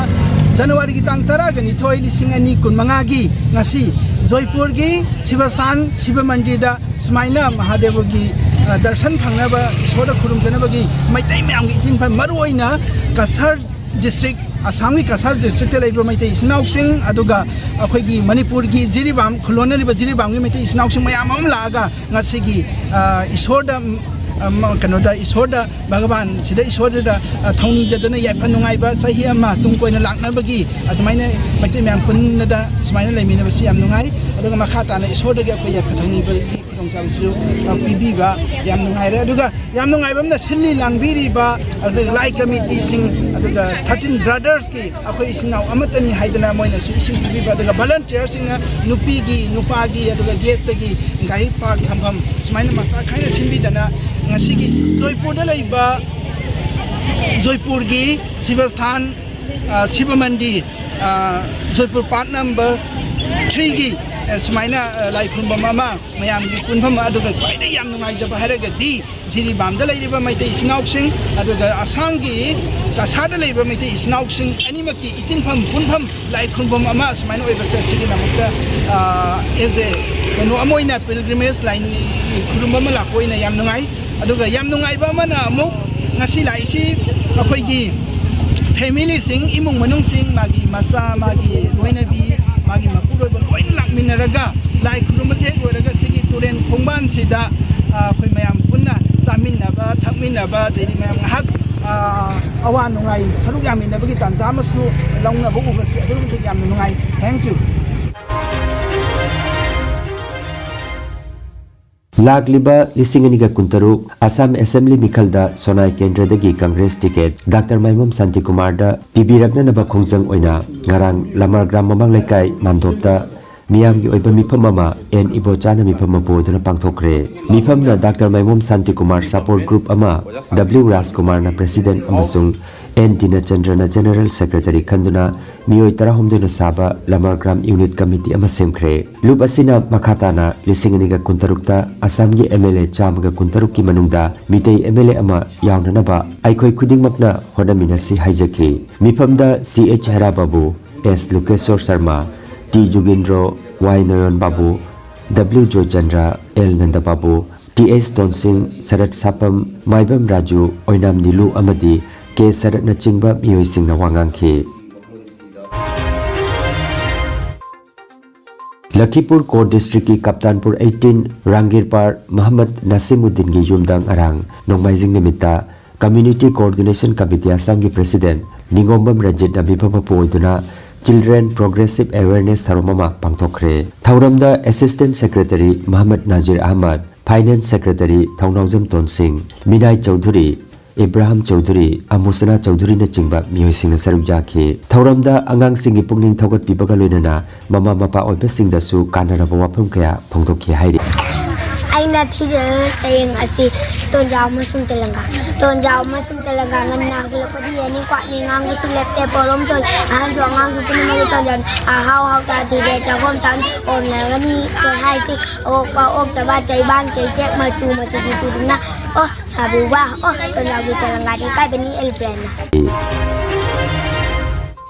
ꯖꯅꯋꯥꯔꯤꯒꯤ ꯇꯥꯡ ꯇꯔꯥꯒ ꯅꯤꯊꯣꯏ, ꯂꯤꯁꯤꯡ ꯑꯅꯤ ꯀꯨꯟꯃꯉꯥꯒꯤ ꯉꯁꯤ ꯖꯣꯏꯄꯨꯔꯒꯤ ꯁꯤꯕꯁꯊꯥꯟ ꯁꯤꯕ ꯃꯟꯗꯤꯔꯗ ꯁꯨꯃꯥꯏꯅ ꯃꯍꯥꯗꯦꯕꯒꯤ, ꯑ, ꯗꯔꯁꯟ ꯐꯪꯅꯕ, ꯏꯁꯣꯔꯗ ꯈꯨꯔꯨꯝꯖꯅꯕꯒꯤ ꯃꯩꯇꯩ ꯃꯌꯥꯝꯒꯤ ꯏꯊꯤꯟ ꯐꯝ, ꯃꯔꯨꯑꯣꯏꯅ ꯀꯁꯥꯔ ꯗꯤꯁꯇ꯭ꯔꯤꯛ, ꯑꯁꯥꯝꯒꯤ ꯀꯁꯥꯔ ꯗꯤꯁꯇ꯭ꯔꯤꯛꯇ ꯂꯩꯔꯤꯕ ꯃꯩꯇꯩ ꯏꯆꯤꯟ ꯏꯅꯥꯎꯁꯤꯡ, ꯑꯗꯨꯒ ꯑꯩꯈꯣꯏꯒꯤ ꯃꯅꯤꯄꯨꯔꯒꯤ ꯖꯤꯔꯤꯕꯥꯝ, ꯈꯨꯜꯂꯣꯟꯅꯔꯤꯕ ꯖꯤꯔꯤꯕꯥꯝꯒꯤ ꯃꯩꯇꯩ ꯏꯆꯤꯟ ꯏꯅꯥꯎꯁꯤꯡ ꯃꯌꯥꯝ ꯑꯃ ꯂꯥꯛꯑꯒ ꯉꯁꯤꯒꯤ, ꯑ, ꯏꯁꯣꯔꯗ, ꯎꯝ, ꯑ, ꯃ-, ꯀꯩꯅꯣꯗ, ꯏꯁꯣꯔꯗ, ꯚꯒꯕꯥꯟꯁꯤꯗ, ꯏꯁꯣꯔꯗ, ꯑ, ꯊꯧꯅꯤꯖꯗꯨꯅ ꯌꯥꯏꯐ ꯅꯨꯡꯉꯥꯏꯕ ꯆꯍꯤ ꯑꯃ ꯇꯨꯡ ꯀꯣꯏꯅ ꯂꯥꯛꯅꯕꯒꯤ ꯑꯗꯨꯃꯥꯏꯅ ꯃꯩꯇꯩ ꯃꯌꯥꯝ ꯄꯨꯟꯅꯗ ꯁꯨꯃꯥꯏꯅ ꯂꯩꯃꯤꯟꯅꯕꯁꯤ ꯌꯥꯝ ꯅꯨꯡꯉꯥꯏ꯫ ꯑꯗꯨꯒ ꯃꯈꯥ ꯇꯥꯅ ꯏꯁꯣꯔꯗꯒꯤ ꯑꯩꯈꯣꯏ ꯌꯥꯏꯐ ꯊꯧꯅꯤꯕꯒꯤ ꯈꯨꯗꯣꯡꯆꯥꯕꯁꯨ, ꯑ, ꯄꯤꯕꯤꯕ ꯌꯥꯝ ꯅꯨꯡꯉꯥꯏꯔꯦ꯫ ꯑꯗꯨꯒ ꯌꯥꯝ ꯅꯨꯡꯉꯥꯏꯕ ꯑꯃꯅ ꯁꯤꯜꯂꯤ ꯂꯥꯡꯕꯤꯔꯤꯕ, ꯑꯗꯨꯒ ꯂꯥꯏ ꯀꯃꯤꯇꯤꯁꯤꯡ, ꯑꯗꯨꯒ ꯊꯥꯔꯇꯤꯟ ꯕ꯭ꯔꯗꯔꯁꯀꯤ ꯑꯩꯈꯣꯏ ꯏꯆꯤꯟ ꯏꯅꯥꯎ ꯑꯃꯠꯇꯅꯤ ꯍꯥꯏꯗꯅ ꯃꯣꯏꯅꯁꯨ ꯏꯁꯤꯡ ꯄꯤꯕꯤꯕ, ꯑꯗꯨꯒ ꯚꯣꯂꯟꯇꯤꯌꯔꯁꯤꯡꯅ ꯅꯨꯄꯤꯒꯤ, ꯅꯨꯄꯥꯒꯤ, ꯑꯗꯨꯒ ꯒꯦꯠꯇꯒꯤ ꯒꯥꯔꯤ ꯄꯥꯔꯛ ꯊꯝꯐꯝ ꯁꯨꯃꯥꯏꯅ ꯃꯆꯥ ꯈꯥꯏꯅ ꯁꯤꯟꯕꯤꯗꯅ ꯉꯁꯤꯒꯤ ꯖꯣꯏꯄꯨꯔꯗ ꯂꯩꯕ ꯖꯣꯏꯄꯨꯔꯒꯤ ꯁꯤꯕꯁꯊꯥꯟ ꯑ, ꯁꯤꯕ ꯃꯟꯗꯤꯔ, ꯑ, ꯖꯣꯏꯄꯨꯔ ꯄꯥꯔꯠ ꯅꯝꯕꯔ ꯊ꯭ꯔꯤꯒꯤ, ꯑ, ꯁꯨꯃꯥꯏꯅ, ꯑ, ꯂꯥꯏ ꯈꯨꯔꯨꯝꯐꯝ ꯑꯃ, ꯃꯌꯥꯝꯒꯤ ꯄꯨꯟꯐꯝ, ꯑꯗꯨꯒ ꯈ꯭ꯋꯥꯏꯗꯒꯤ ꯌꯥꯝ ꯅꯨꯡꯉꯥꯏꯖꯕ ꯍꯥꯏꯔꯒꯗꯤ ꯖꯤꯔꯤꯕꯥꯝꯗ ꯂꯩꯔꯤꯕ ꯃꯩꯇꯩ ꯏꯆꯤꯟ ꯏꯅꯥꯎꯁꯤꯡ, ꯑꯗꯨꯒ ꯑꯁꯥꯝꯒꯤ ꯀꯁꯥꯔꯗ ꯂꯩꯔꯤꯕ ꯃꯩꯇꯩ ꯏꯆꯤꯟ ꯏꯅꯥꯎꯁꯤꯡ ꯑꯅꯤꯃꯛꯀꯤ ꯏꯇꯤꯟꯐꯝ ꯄꯨꯟꯐꯝ ꯂꯥꯏ ꯈꯨꯔꯨꯝꯐꯝ ꯑꯃ ꯁꯨꯃꯥꯏꯅ ꯑꯣꯏꯕꯁꯦ, ꯁꯤꯒꯤꯗꯃꯛꯇ, ꯑ, as a ꯀꯩꯅꯣ ꯑꯃ ꯑꯣꯏꯅ, ꯄꯤꯜꯒ꯭ꯔꯤꯃꯦꯖ ꯂꯥꯏ ꯈꯨꯔꯨꯝꯕ ꯑꯃ ꯂꯥꯛꯄ ꯑꯣꯏꯅ ꯌꯥꯝ ꯅꯨꯡꯉꯥꯏ꯫ ꯑꯗꯨꯒ ꯌꯥꯝ ꯅꯨꯡꯉꯥꯏꯕ ꯑꯃꯅ ꯑꯃꯨꯛ ꯉꯁꯤ ꯂꯥꯛꯏꯁꯤ ꯑꯩꯈꯣꯏꯒꯤ ꯐꯦꯃꯤꯂꯤꯁꯤꯡ, ꯏꯃꯨꯡ ꯃꯅꯨꯡꯁꯤꯡ, ꯃꯥꯒꯤ ꯃꯆꯥ, ꯃꯥꯒꯤ ꯂꯣꯏꯅꯕꯤ, ꯃꯥꯒꯤ ꯃꯄꯨꯔꯣꯏꯕ ꯂꯣꯏꯅ ꯂꯥꯛꯃꯤꯟꯅꯔꯒ ꯂꯥꯏ ꯈꯨꯔꯨꯝꯕꯁꯦ ꯍꯦꯛ ꯂꯣꯏꯔꯒ ꯁꯤꯒꯤ ꯇꯨꯔꯦꯟ ꯈꯣꯡꯕꯥꯟꯁꯤꯗ, ꯑ, ꯑꯩꯈꯣꯏ ꯃꯌꯥꯝ ꯄꯨꯟꯅ ꯆꯥꯃꯤꯟꯅꯕ, ꯊꯛꯃꯤꯟꯅꯕ, ꯑꯗꯩꯗꯤ ꯃꯌꯥꯝ ꯉꯥꯏꯍꯥꯛ, ꯑ, ꯑꯋꯥ ꯅꯨꯡꯉꯥꯏ ꯁꯔꯨꯛ ꯌꯥꯃꯤꯟꯅꯕꯒꯤ ꯇꯥꯟꯖꯥ ꯑꯃꯁꯨ ꯂꯧꯅꯕ ꯎꯕꯁꯤ ꯑꯗꯨꯛꯀꯤ ꯃꯇꯤꯛ ꯌꯥꯝꯅ ꯅꯨꯡꯉꯥꯏ꯫ Thank you꯫ ꯂꯥꯛꯂꯤꯕ ꯂꯤꯁꯤꯡ ꯑꯅꯤꯒ ꯀꯨꯟꯇꯔꯨꯛ ꯑꯁꯥꯝ ꯑꯦꯁꯦꯝꯕ꯭ꯂꯤ ꯃꯤꯈꯜꯗ ꯁꯣꯅꯥꯏ ꯀꯦꯟꯗ꯭ꯔꯗꯒꯤ ꯀꯪꯒ꯭ꯔꯦꯁ ꯇꯤꯀꯦꯠ ꯗꯥꯛꯇꯔ ꯃꯥꯏꯕꯝ ꯁꯥꯟꯇꯤꯀꯨꯃꯥꯔꯗ ꯄꯤꯕꯤꯔꯛꯅꯅꯕ ꯈꯣꯡꯖꯪ ꯑꯣꯏꯅ ꯉꯔꯥꯡ ꯂꯃꯥꯔꯒ꯭ꯔꯥꯝ ꯃꯃꯥꯡ ꯂꯩꯀꯥꯏ ꯃꯥꯟꯗꯣꯞꯇ ꯃꯤꯌꯥꯝꯒꯤ ꯑꯣꯏꯕ ꯃꯤꯐꯝ ꯑꯃ ꯑꯦꯟ ꯏꯕꯣꯆꯥꯅ ꯃꯤꯐꯝ ꯃꯄꯨ ꯑꯣꯏꯗꯨꯅ ꯄꯥꯡꯊꯣꯛꯈ꯭ꯔꯦ꯫ ꯃꯤꯐꯝꯅ ꯗꯥꯛꯇꯔ ꯃꯥꯏꯕꯝ ꯁꯥꯟꯇꯤꯀꯨꯃꯥꯔ ꯁꯄꯣꯔꯠ ꯒ꯭ꯔꯨꯞ ꯑꯃ, ꯗꯕ꯭ꯂꯤꯎ ꯔꯥꯖꯀꯨꯃꯥꯔꯅ ꯄ꯭ꯔꯦꯁꯤꯗꯦꯟꯠ ꯑꯃꯁꯨꯡ ꯑꯦꯟ ꯗꯤꯅꯆꯟꯗ꯭ꯔꯅ ꯖꯦꯅꯔꯦꯜ ꯁꯦꯀ꯭ꯔꯦꯇꯔꯤ ꯈꯟꯗꯨꯅ ꯃꯤꯑꯣꯏ ꯇꯔꯥꯍꯨꯝꯗꯣꯏꯅ ꯁꯥꯕ ꯂꯃꯥꯔꯒ꯭ꯔꯥꯝ ꯌꯨꯅꯤꯠ ꯀꯃꯤꯇꯤ ꯑꯃ ꯁꯦꯝꯈ꯭ꯔꯦ꯫ ꯂꯨꯞ ꯑꯁꯤꯅ ꯃꯈꯥ ꯇꯥꯅ ꯂꯤꯁꯤꯡ ꯑꯅꯤꯒ ꯀꯨꯟꯇꯔꯨꯛꯇ ꯑꯁꯥꯝꯒꯤ ꯑꯦꯝ ꯑꯦꯜ ꯑꯦ ꯆꯥꯝꯃꯒ ꯀꯨꯟꯇꯔꯨꯛꯀꯤ ꯃꯅꯨꯡꯗ ꯃꯤꯇꯩ ꯑꯦꯝ ꯑꯦꯜ ꯑꯦ ꯑꯃ ꯌꯥꯎꯅꯅꯕ ꯑꯩꯈꯣꯏ ꯈꯨꯗꯤꯡꯃꯛꯅ ꯍꯣꯠꯅꯃꯤꯟꯅꯁꯤ ꯍꯥꯏꯖꯈꯤ꯫ ꯃꯤꯐꯝꯗ ꯁꯤ ꯑꯩꯆ ꯍꯦꯔꯥ ꯕꯥꯕꯨ, ꯑꯦꯁ ꯂꯨꯀꯦꯁꯣꯔ ꯁꯔꯃ, ꯇꯤ ꯖꯨꯒꯤꯟꯗ꯭ꯔꯣ, ꯋꯥꯏ ꯅꯣꯌꯣꯟ ꯕꯥꯕꯨ, ꯗꯕ꯭ꯂꯤꯎ ꯖꯣꯏꯆꯟꯗ꯭ꯔ, ꯑꯦꯜ ꯅꯟꯗ ꯕꯥꯕꯨ, ꯇꯤ ꯑꯦꯁ ꯇꯣꯟꯁꯤꯡ, ꯁꯔꯠ ꯁꯥꯄꯝ, ꯃꯥꯏꯕꯝ ꯔꯥꯖꯨ, ꯑꯣꯏꯅꯥꯝ ꯅꯤꯂꯨ ꯑꯃꯗꯤ ꯀꯦ ꯁꯔꯠꯅꯆꯤꯡꯕ ꯃꯤꯑꯣꯏꯁꯤꯡꯅ ꯋꯥ ꯉꯥꯡꯈꯤ꯫ ꯂꯈꯤꯄꯨꯔ ꯀꯣꯔꯠ ꯗꯤꯁꯇ꯭ꯔꯤꯛꯀꯤ ꯀꯞꯇꯥꯟꯄꯨꯔ ꯑꯩꯠꯇꯤꯟ ꯔꯥꯡꯒꯤꯔꯄꯥꯔ ꯃꯍꯝꯃꯗ ꯅꯥꯁꯤꯃꯨꯗꯤꯟꯒꯤ ꯌꯨꯝꯗ ꯉꯔꯥꯡ ꯅꯣꯡꯃꯥꯏꯖꯤꯡ ꯅꯨꯃꯤꯠꯇ ꯀꯝꯃ꯭ꯌꯨꯅꯤꯇꯤ ꯀꯣꯑꯣꯔꯗꯤꯅꯦꯁꯟ ꯀꯃꯤꯇꯤ ꯑꯁꯥꯝꯒꯤ ꯄ꯭ꯔꯦꯁꯤꯗꯦꯟꯠ ꯅꯤꯉꯣꯝꯕꯝ ꯔꯟꯖꯤꯠꯅ ꯃꯤꯐꯝ ꯃꯄꯨ ꯑꯣꯏꯗꯨꯅ ꯆꯤꯜꯗ꯭ꯔꯦꯟ ꯄ꯭ꯔꯣꯒ꯭ꯔꯦꯁꯤꯚ ꯑꯦꯋꯦꯔꯅꯦꯁ ꯊꯧꯔꯝ ꯑꯃ ꯄꯥꯡꯊꯣꯛꯈ꯭ꯔꯦ꯫ ꯊꯧꯔꯝꯗ assistant secretary Mohammad Nazir Ahmad, finance secretary Thounaojam Tonsing, Minai Chaudhury, ꯏꯕ꯭ꯔꯥꯍꯝ Chaudhuri, ꯑꯃꯨꯁꯅꯥ ꯆꯧꯙꯨꯔꯤꯅꯆꯤꯡꯕ ꯃꯤꯑꯣꯏꯁꯤꯡꯅ ꯁꯔꯨꯛ ꯌꯥꯈꯤ꯫ ꯊꯧꯔꯝꯗ ꯑꯉꯥꯡꯁꯤꯡꯒꯤ ꯄꯨꯛꯅꯤꯡ ꯊꯧꯒꯠꯄꯤꯕꯒ ꯂꯣꯏꯅꯅ ꯃꯃꯥ ꯃꯄꯥ ꯑꯣꯏꯕꯁꯤꯡꯗꯁꯨ ꯀꯥꯟꯅꯔꯕ ꯋꯥꯐꯝ ꯀꯌꯥ ꯐꯣꯡꯗꯣꯛꯈꯤ ꯍꯥꯏꯔꯤ꯫ ꯑꯩꯅ ꯊꯤꯖꯔꯤꯕ ꯁꯩꯔꯦꯡ ꯑꯁꯤ ꯇꯣꯟꯖꯥꯎ ꯑꯃꯁꯨꯡ ꯇꯦꯂꯪꯒꯥ꯫ ꯇꯣꯟꯖꯥꯎ ꯑꯃꯁꯨꯡ ꯇꯦꯂꯪꯒꯥ ꯉꯟꯅ ꯍꯧꯒꯠꯂꯛꯄꯗꯤ ꯌꯦꯅꯤꯡ ꯀ꯭ꯋꯥꯛꯅꯤ, ꯉꯥꯡꯕꯁꯨ ꯂꯦꯞꯇꯦ, ꯄꯣꯠꯂꯣꯝ ꯆꯣꯜꯂꯤ, ꯑꯍꯟꯁꯨ ꯑꯉꯥꯡꯁꯨ ꯄꯨꯝꯅꯃꯛꯀꯤ ꯇꯣꯟꯖꯥꯎꯅꯤ꯫ ꯑꯍꯥꯎ ꯍꯥꯎꯇ ꯊꯤꯔꯦ ꯆꯥꯛꯈꯣꯝ ꯆꯥꯝ ꯑꯣꯝꯅꯒꯅꯤ ꯀꯩ ꯍꯥꯏꯁꯤ꯫ ꯑꯣꯛꯄ ꯑꯣꯛꯇꯕ ꯆꯩꯕꯥꯡ ꯆꯩꯇꯦꯛ ꯃꯆꯨ ꯃꯆꯨꯒꯤ ꯇꯨꯗꯨꯅ꯫ ꯑꯣ ꯁꯥꯕꯤꯕ ꯑꯣ ꯇꯣꯟꯖꯥꯎꯒꯤ ꯇꯦꯂꯪꯒꯥꯗꯤ ꯏꯀꯥꯏꯕꯅꯤ ꯑꯦꯜꯄ꯭ꯔꯦꯟꯅ꯫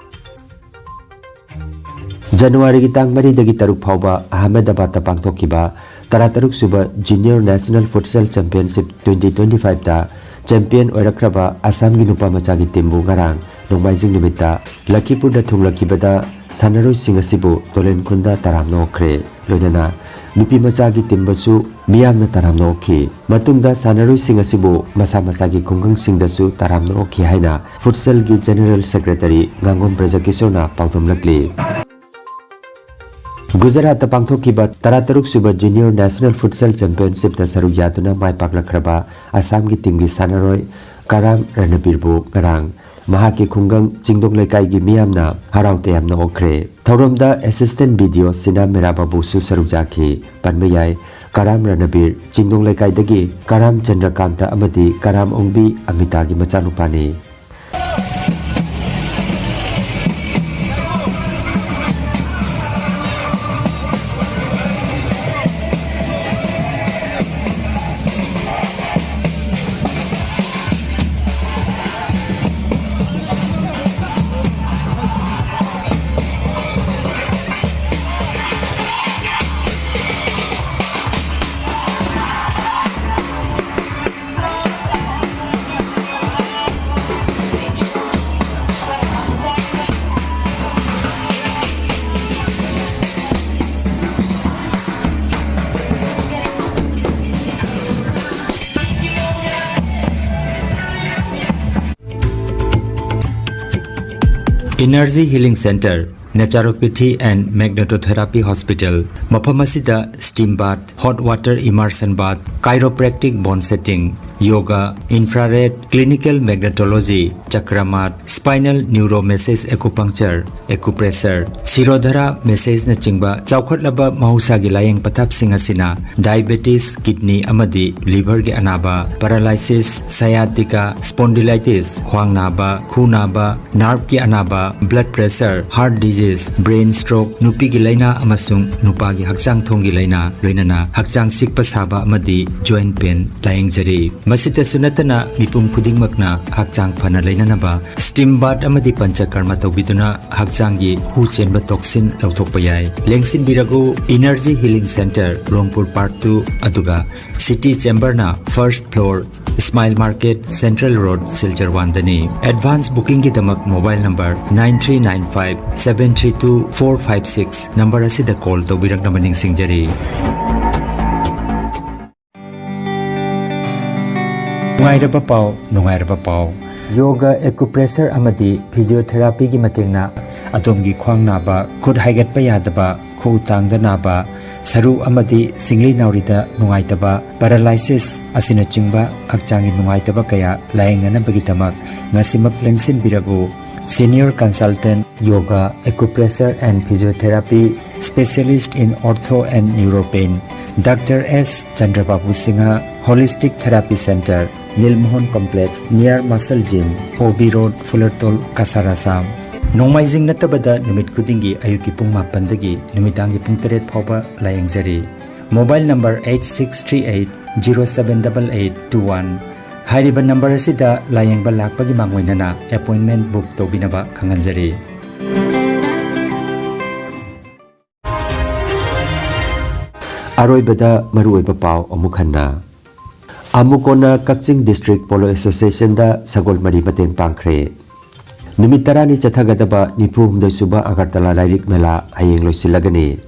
ꯖꯅꯋꯥꯔꯤꯒꯤ ꯇꯥꯡ ꯃꯔꯤꯗꯒꯤ ꯇꯔꯨꯛ ꯐꯥꯎꯕ ꯑꯍꯃꯦꯗꯕꯥꯗꯇ ꯄꯥꯡꯊꯣꯛꯈꯤꯕ ꯇꯔꯥꯇꯔꯨꯛ ꯁꯨꯕ Junior National Futsal Championship twenty twenty five ꯇ champion ꯑꯣꯏꯔꯛꯈ꯭ꯔꯕ ꯑꯁꯥꯝꯒꯤ ꯅꯨꯄꯥ ꯃꯆꯥꯒꯤ team ꯕꯨ ꯉꯔꯥꯡ ꯅꯣꯡꯃꯥꯏꯖꯤꯡ ꯅꯨꯃꯤꯠꯇ ꯂꯈꯤꯄꯨꯔꯗ ꯊꯨꯡꯂꯈꯤꯕꯗ ꯁꯥꯟꯅꯔꯣꯏꯁꯤꯡ ꯑꯁꯤꯕꯨ ꯇꯣꯂꯦꯟꯈꯨꯟꯗ ꯇꯔꯥꯝꯅ ꯑꯣꯛꯈ꯭ꯔꯦ꯫ ꯂꯣꯏꯅꯅ ꯅꯨꯄꯤ ꯃꯆꯥꯒꯤ team ꯕꯨꯁꯨ ꯃꯤꯌꯥꯝꯅ ꯇꯔꯥꯝꯅ ꯑꯣꯛꯈꯤ꯫ ꯃꯇꯨꯡꯗ ꯁꯥꯟꯅꯔꯣꯏꯁꯤꯡ ꯑꯁꯤꯕꯨ ꯃꯁꯥ ꯃꯁꯥꯒꯤ ꯈꯨꯡꯒꯪꯁꯤꯡꯗꯁꯨ ꯇꯔꯥꯝꯅ ꯑꯣꯛꯈꯤ ꯍꯥꯏꯅ ꯐꯨꯠꯁꯜꯒꯤ General Secretary ꯉꯥꯉꯣꯝ ꯕ꯭ꯔꯖꯀꯤꯁꯣꯔꯅ ꯄꯥꯎꯗꯝꯂꯛꯂꯤ꯫ ꯒꯨꯖꯔꯥꯠꯇ ꯄꯥꯡꯊꯣꯛꯈꯤꯕ ꯇꯔꯥꯇꯔꯨꯛ ꯁꯨꯕ Junior National Futsal Championship ꯇ ꯁꯔꯨꯛ ꯌꯥꯗꯨꯅ ꯃꯥꯏ ꯄꯥꯛꯂꯛꯈ꯭ꯔꯕ ꯑꯁꯥꯝꯒꯤ team ꯒꯤ ꯁꯥꯟꯅꯔꯣꯏ ꯀꯔꯥꯝ ꯔꯅꯕꯤꯔꯕꯨ ꯉꯔꯥꯡ ꯃꯍꯥꯛꯀꯤ ꯈꯨꯡꯒꯪ ꯆꯤꯡꯗꯣꯡ ꯂꯩꯀꯥꯏꯒꯤ ꯃꯤꯌꯥꯝꯅ ꯍꯔꯥꯎ ꯇꯌꯥꯝꯅ ꯑꯣꯛꯈ꯭ꯔꯦ꯫ ꯊꯧꯔꯝꯗ Assistant B D O ꯁꯤꯅꯥ ꯃꯦꯔꯥꯕꯥꯕꯨꯁꯨ ꯁꯔꯨꯛ ꯌꯥꯈꯤ꯫ ꯄꯟꯕ ꯌꯥꯏ, ꯀꯔꯥꯝ ꯔꯅꯕꯤꯔ ꯆꯤꯡꯗꯣꯡ ꯂꯩꯀꯥꯏꯗꯒꯤ ꯀꯔꯥꯝ ꯆꯟꯗ꯭ꯔꯀꯥꯟꯇ ꯑꯃꯗꯤ ꯀꯔꯥꯝ ꯑꯣꯡꯕꯤ ꯑꯃꯤꯇꯥꯒꯤ ꯃꯆꯥꯅꯨꯄꯥꯅꯤ꯫ Energy Healing Center, Naturopathy and Magnetotherapy Hospital, ꯃꯐꯝ ꯑꯁꯤꯗ steam bath, hot water immersion bath, chiropractic bone setting, yoga, infrared, clinical magnetology, chakramat, spinal neuromassage acupuncture, acupressure, Shirodhara massageꯅꯆꯤꯡꯕ ꯆꯥꯎꯈꯠꯂꯕ ꯃꯍꯧꯁꯥꯒꯤ ꯂꯥꯌꯦꯡ ꯄꯊꯥꯞꯁꯤꯡ ꯑꯁꯤꯅ diabetes, kidney ꯑꯃꯗꯤ liverꯒꯤ ꯑꯅꯥꯕ, paralysis, sciatica, spondylitis, ꯈ꯭ꯋꯥꯡ ꯅꯥꯕ, ꯈꯨ ꯅꯥꯕ, nerveꯀꯤ ꯑꯅꯥꯕ, blood pressure, heart disease, brain stroke, ꯅꯨꯄꯤꯒꯤ ꯂꯥꯏꯅꯥ ꯑꯃꯁꯨꯡ ꯅꯨꯄꯥꯒꯤ ꯍꯛꯆꯥꯡ ꯊꯣꯡꯒꯤ ꯂꯥꯏꯅꯥ, ꯂꯣꯏꯅꯅ ꯍꯛꯆꯥꯡ ꯆꯤꯛꯄ ꯁꯥꯕ ꯑꯃꯗꯤ joint pain ꯂꯥꯌꯦꯡꯖꯔꯤ꯫ ꯃꯁꯤꯇꯁꯨ ꯅꯠꯇꯅ ꯃꯤꯄꯨꯝ ꯈꯨꯗꯤꯡꯃꯛꯅ ꯍꯛꯆꯥꯡ ꯐꯅ ꯂꯩꯅꯅꯕ steam bath ꯑꯃꯗꯤ ꯄꯟꯆꯀꯔꯃ ꯇꯧꯕꯤꯗꯨꯅ ꯍꯛꯆꯥꯡꯒꯤ ꯍꯨ ꯆꯦꯟꯕ toxin ꯂꯧꯊꯣꯛꯄ ꯌꯥꯏ꯫ ꯂꯦꯡꯁꯤꯟꯕꯤꯔꯒ Energy Healing Center, ꯔꯣꯡꯄꯨꯔ Park two, ꯑꯗꯨꯒ City Chamberꯅ first floor, Smile Market, Central Road, Silchar one ꯗꯅꯤ꯫ Advance bookingꯒꯤꯗꯃꯛ mobile number nine three nine five seven three two four five six number ꯑꯁꯤꯗ call ꯇꯧꯕꯤꯔꯛꯅꯕ ꯅꯤꯡꯁꯤꯡꯖꯔꯤ꯫ ꯅꯨꯡꯉꯥꯏꯔꯕ ꯄꯥꯎ, ꯅꯨꯡꯉꯥꯏꯔꯕ ꯄꯥꯎ꯫ Yoga, acupressure ꯑꯃꯗꯤ physiotherapyꯒꯤ ꯃꯇꯦꯡꯅ ꯑꯗꯣꯝꯒꯤ ꯈ꯭ꯋꯥꯡ ꯅꯥꯕ, ꯈꯨꯠ ꯍꯥꯏꯒꯠꯄ ꯌꯥꯗꯕ, ꯈꯨꯎ ꯇꯥꯡꯗ ꯅꯥꯕ, ꯁꯔꯨ ꯑꯃꯗꯤ ꯁꯤꯡꯂꯤ ꯅꯥꯎꯔꯤꯗ ꯅꯨꯡꯉꯥꯏꯇꯕ, paralysis ꯑꯁꯤꯅꯆꯤꯡꯕ ꯍꯛꯆꯥꯡꯒꯤ ꯅꯨꯡꯉꯥꯏꯇꯕ ꯀꯌꯥ ꯂꯥꯌꯦꯡꯅꯅꯕꯒꯤꯗꯃꯛ ꯉꯁꯤꯃꯛ ꯂꯦꯡꯁꯤꯟꯕꯤꯔꯕꯨ꯫ Senior Consultant, Yoga, Acupressure and Physiotherapy, Specialist in Ortho and Neuropain, Doctor S Chandrababu Singha, Holistic Therapy Center, Nilmohan Complex, near Muscle Gym, O B Road, Fulertol, Cachar, Assam꯫ ꯅꯣꯡꯃꯥꯏꯖꯤꯡ ꯅꯠꯇꯕꯗ ꯅꯨꯃꯤꯠ ꯈꯨꯗꯤꯡꯒꯤ ꯑꯌꯨꯛꯀꯤ ꯄꯨꯡ ꯃꯥꯄꯟꯗꯒꯤ ꯅꯨꯃꯤꯗꯥꯡꯒꯤ ꯄꯨꯡ ꯇꯔꯦꯠ ꯐꯥꯎꯕ ꯂꯥꯌꯦꯡꯖꯔꯤ꯫ Mobile number eight six three eight zero seven double eight two one꯫ ꯍꯥꯏꯔꯤꯕ number ꯑꯁꯤꯗ ꯂꯥꯌꯦꯡꯕ ꯂꯥꯛꯄꯒꯤ ꯃꯥꯡꯑꯣꯏꯅꯅ appointment book ꯇꯧꯕꯤꯅꯕ ꯈꯪꯍꯟꯖꯔꯤ꯫ ꯑꯔꯣꯏꯕꯗ ꯃꯔꯨꯑꯣꯏꯕ ꯄꯥꯎ ꯑꯃꯨꯛ ꯍꯟꯅ꯫ ꯑꯃꯨꯀꯣꯅ ꯀꯛꯆꯤꯡ District Polo Associationꯗ ꯁꯒꯣꯜ ꯃꯔꯤ ꯃꯇꯦꯡ ꯄꯥꯡꯈ꯭ꯔꯦ꯫ ꯅꯨꯃꯤꯠ ꯇꯔꯥꯅꯤ ꯆꯠꯊꯒꯗꯕ ꯅꯤꯐꯨ ꯍꯨꯝꯗꯣꯏ ꯁꯨꯕ ꯑꯒꯔꯇꯂꯥ ꯂꯥꯏꯔꯤꯛ ꯃꯦꯂꯥ ꯍꯌꯦꯡ ꯂꯣꯏꯁꯤꯜꯂꯒꯅꯤ꯫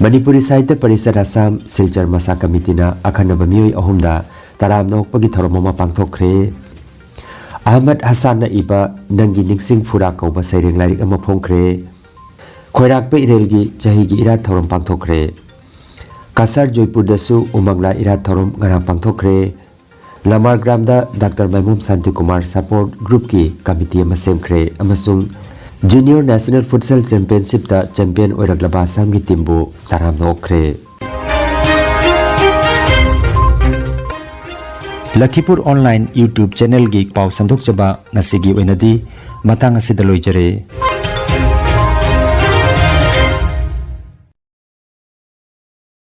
ꯃꯅꯤꯄꯨꯔꯤ ꯁꯥꯍꯤꯇ꯭ꯌ ꯄꯔꯤꯁꯠ ꯑꯁꯥꯝ ꯁꯤꯜꯆꯔ ꯃꯁꯥ ꯀꯃꯤꯇꯤꯅ ꯑꯈꯟꯅꯕ ꯃꯤꯑꯣꯏ ꯑꯍꯨꯝꯗ ꯇꯔꯥꯝꯅ ꯑꯣꯛꯄꯒꯤ ꯊꯧꯔꯝ ꯑꯃ ꯄꯥꯡꯊꯣꯛꯈ꯭ꯔꯦ꯫ ꯑꯍꯃꯗ ꯍꯁꯥꯟꯅ ꯏꯕ ꯅꯪꯒꯤ ꯅꯤꯡꯁꯤꯡ ꯐꯨꯔꯥ ꯀꯧꯕ ꯁꯩꯔꯦꯡ ꯂꯥꯏꯔꯤꯛ ꯑꯃ ꯐꯣꯡꯈ꯭ꯔꯦ꯫ ꯈꯣꯏꯔꯥꯛꯄ ꯏꯔꯦꯜꯒꯤ ꯆꯍꯤꯒꯤ ꯏꯔꯥꯠ ꯊꯧꯔꯝ ꯄꯥꯡꯊꯣꯛꯈ꯭ꯔꯦ꯫ ꯀꯁꯥꯔ ꯖꯣꯏꯄꯨꯔꯗꯁꯨ ꯎꯃꯪꯂꯥ ꯏꯔꯥꯠ ꯊꯧꯔꯝ ꯉꯔꯥꯡ ꯄꯥꯡꯊꯣꯛꯈ꯭ꯔꯦ꯫ ꯂꯃꯥꯔꯒ꯭ꯔꯥꯝꯗ ꯗꯥꯛꯇꯔ ꯃꯥꯏꯃꯣꯝ ꯁꯥꯟꯇꯤꯀꯨꯃꯥꯔ ꯁꯄꯣꯔꯠ ꯒ꯭ꯔꯨꯞꯀꯤ ꯀꯃꯤꯇꯤ ꯑꯃ ꯁꯦꯝꯈ꯭ꯔꯦ ꯑꯃꯁꯨꯡ ꯖꯨꯅꯤꯌꯔ ꯅꯦꯁꯅꯦꯜ ꯐꯨꯠꯁꯦꯜ ꯆꯦꯝꯄꯤꯌꯟꯁꯤꯞꯇ ꯆꯦꯝꯄꯤꯌꯟ ꯑꯣꯏꯔꯛꯂꯕ ꯑꯁꯥꯝꯒꯤ ꯇꯤꯝꯕꯨ ꯇꯔꯥꯝꯅ ꯑꯣꯛꯈ꯭ꯔꯦ꯫ ꯂꯈꯤꯄꯨꯔ ꯑꯣꯟꯂꯥꯏꯟ YouTube ꯆꯦꯅꯦꯜꯒꯤ ꯄꯥꯎ ꯁꯟꯗꯣꯛꯆꯕ ꯉꯁꯤꯒꯤ ꯑꯣꯏꯅꯗꯤ ꯃꯇꯥꯡ ꯑꯁꯤꯗ ꯂꯣꯏꯖꯔꯦ꯫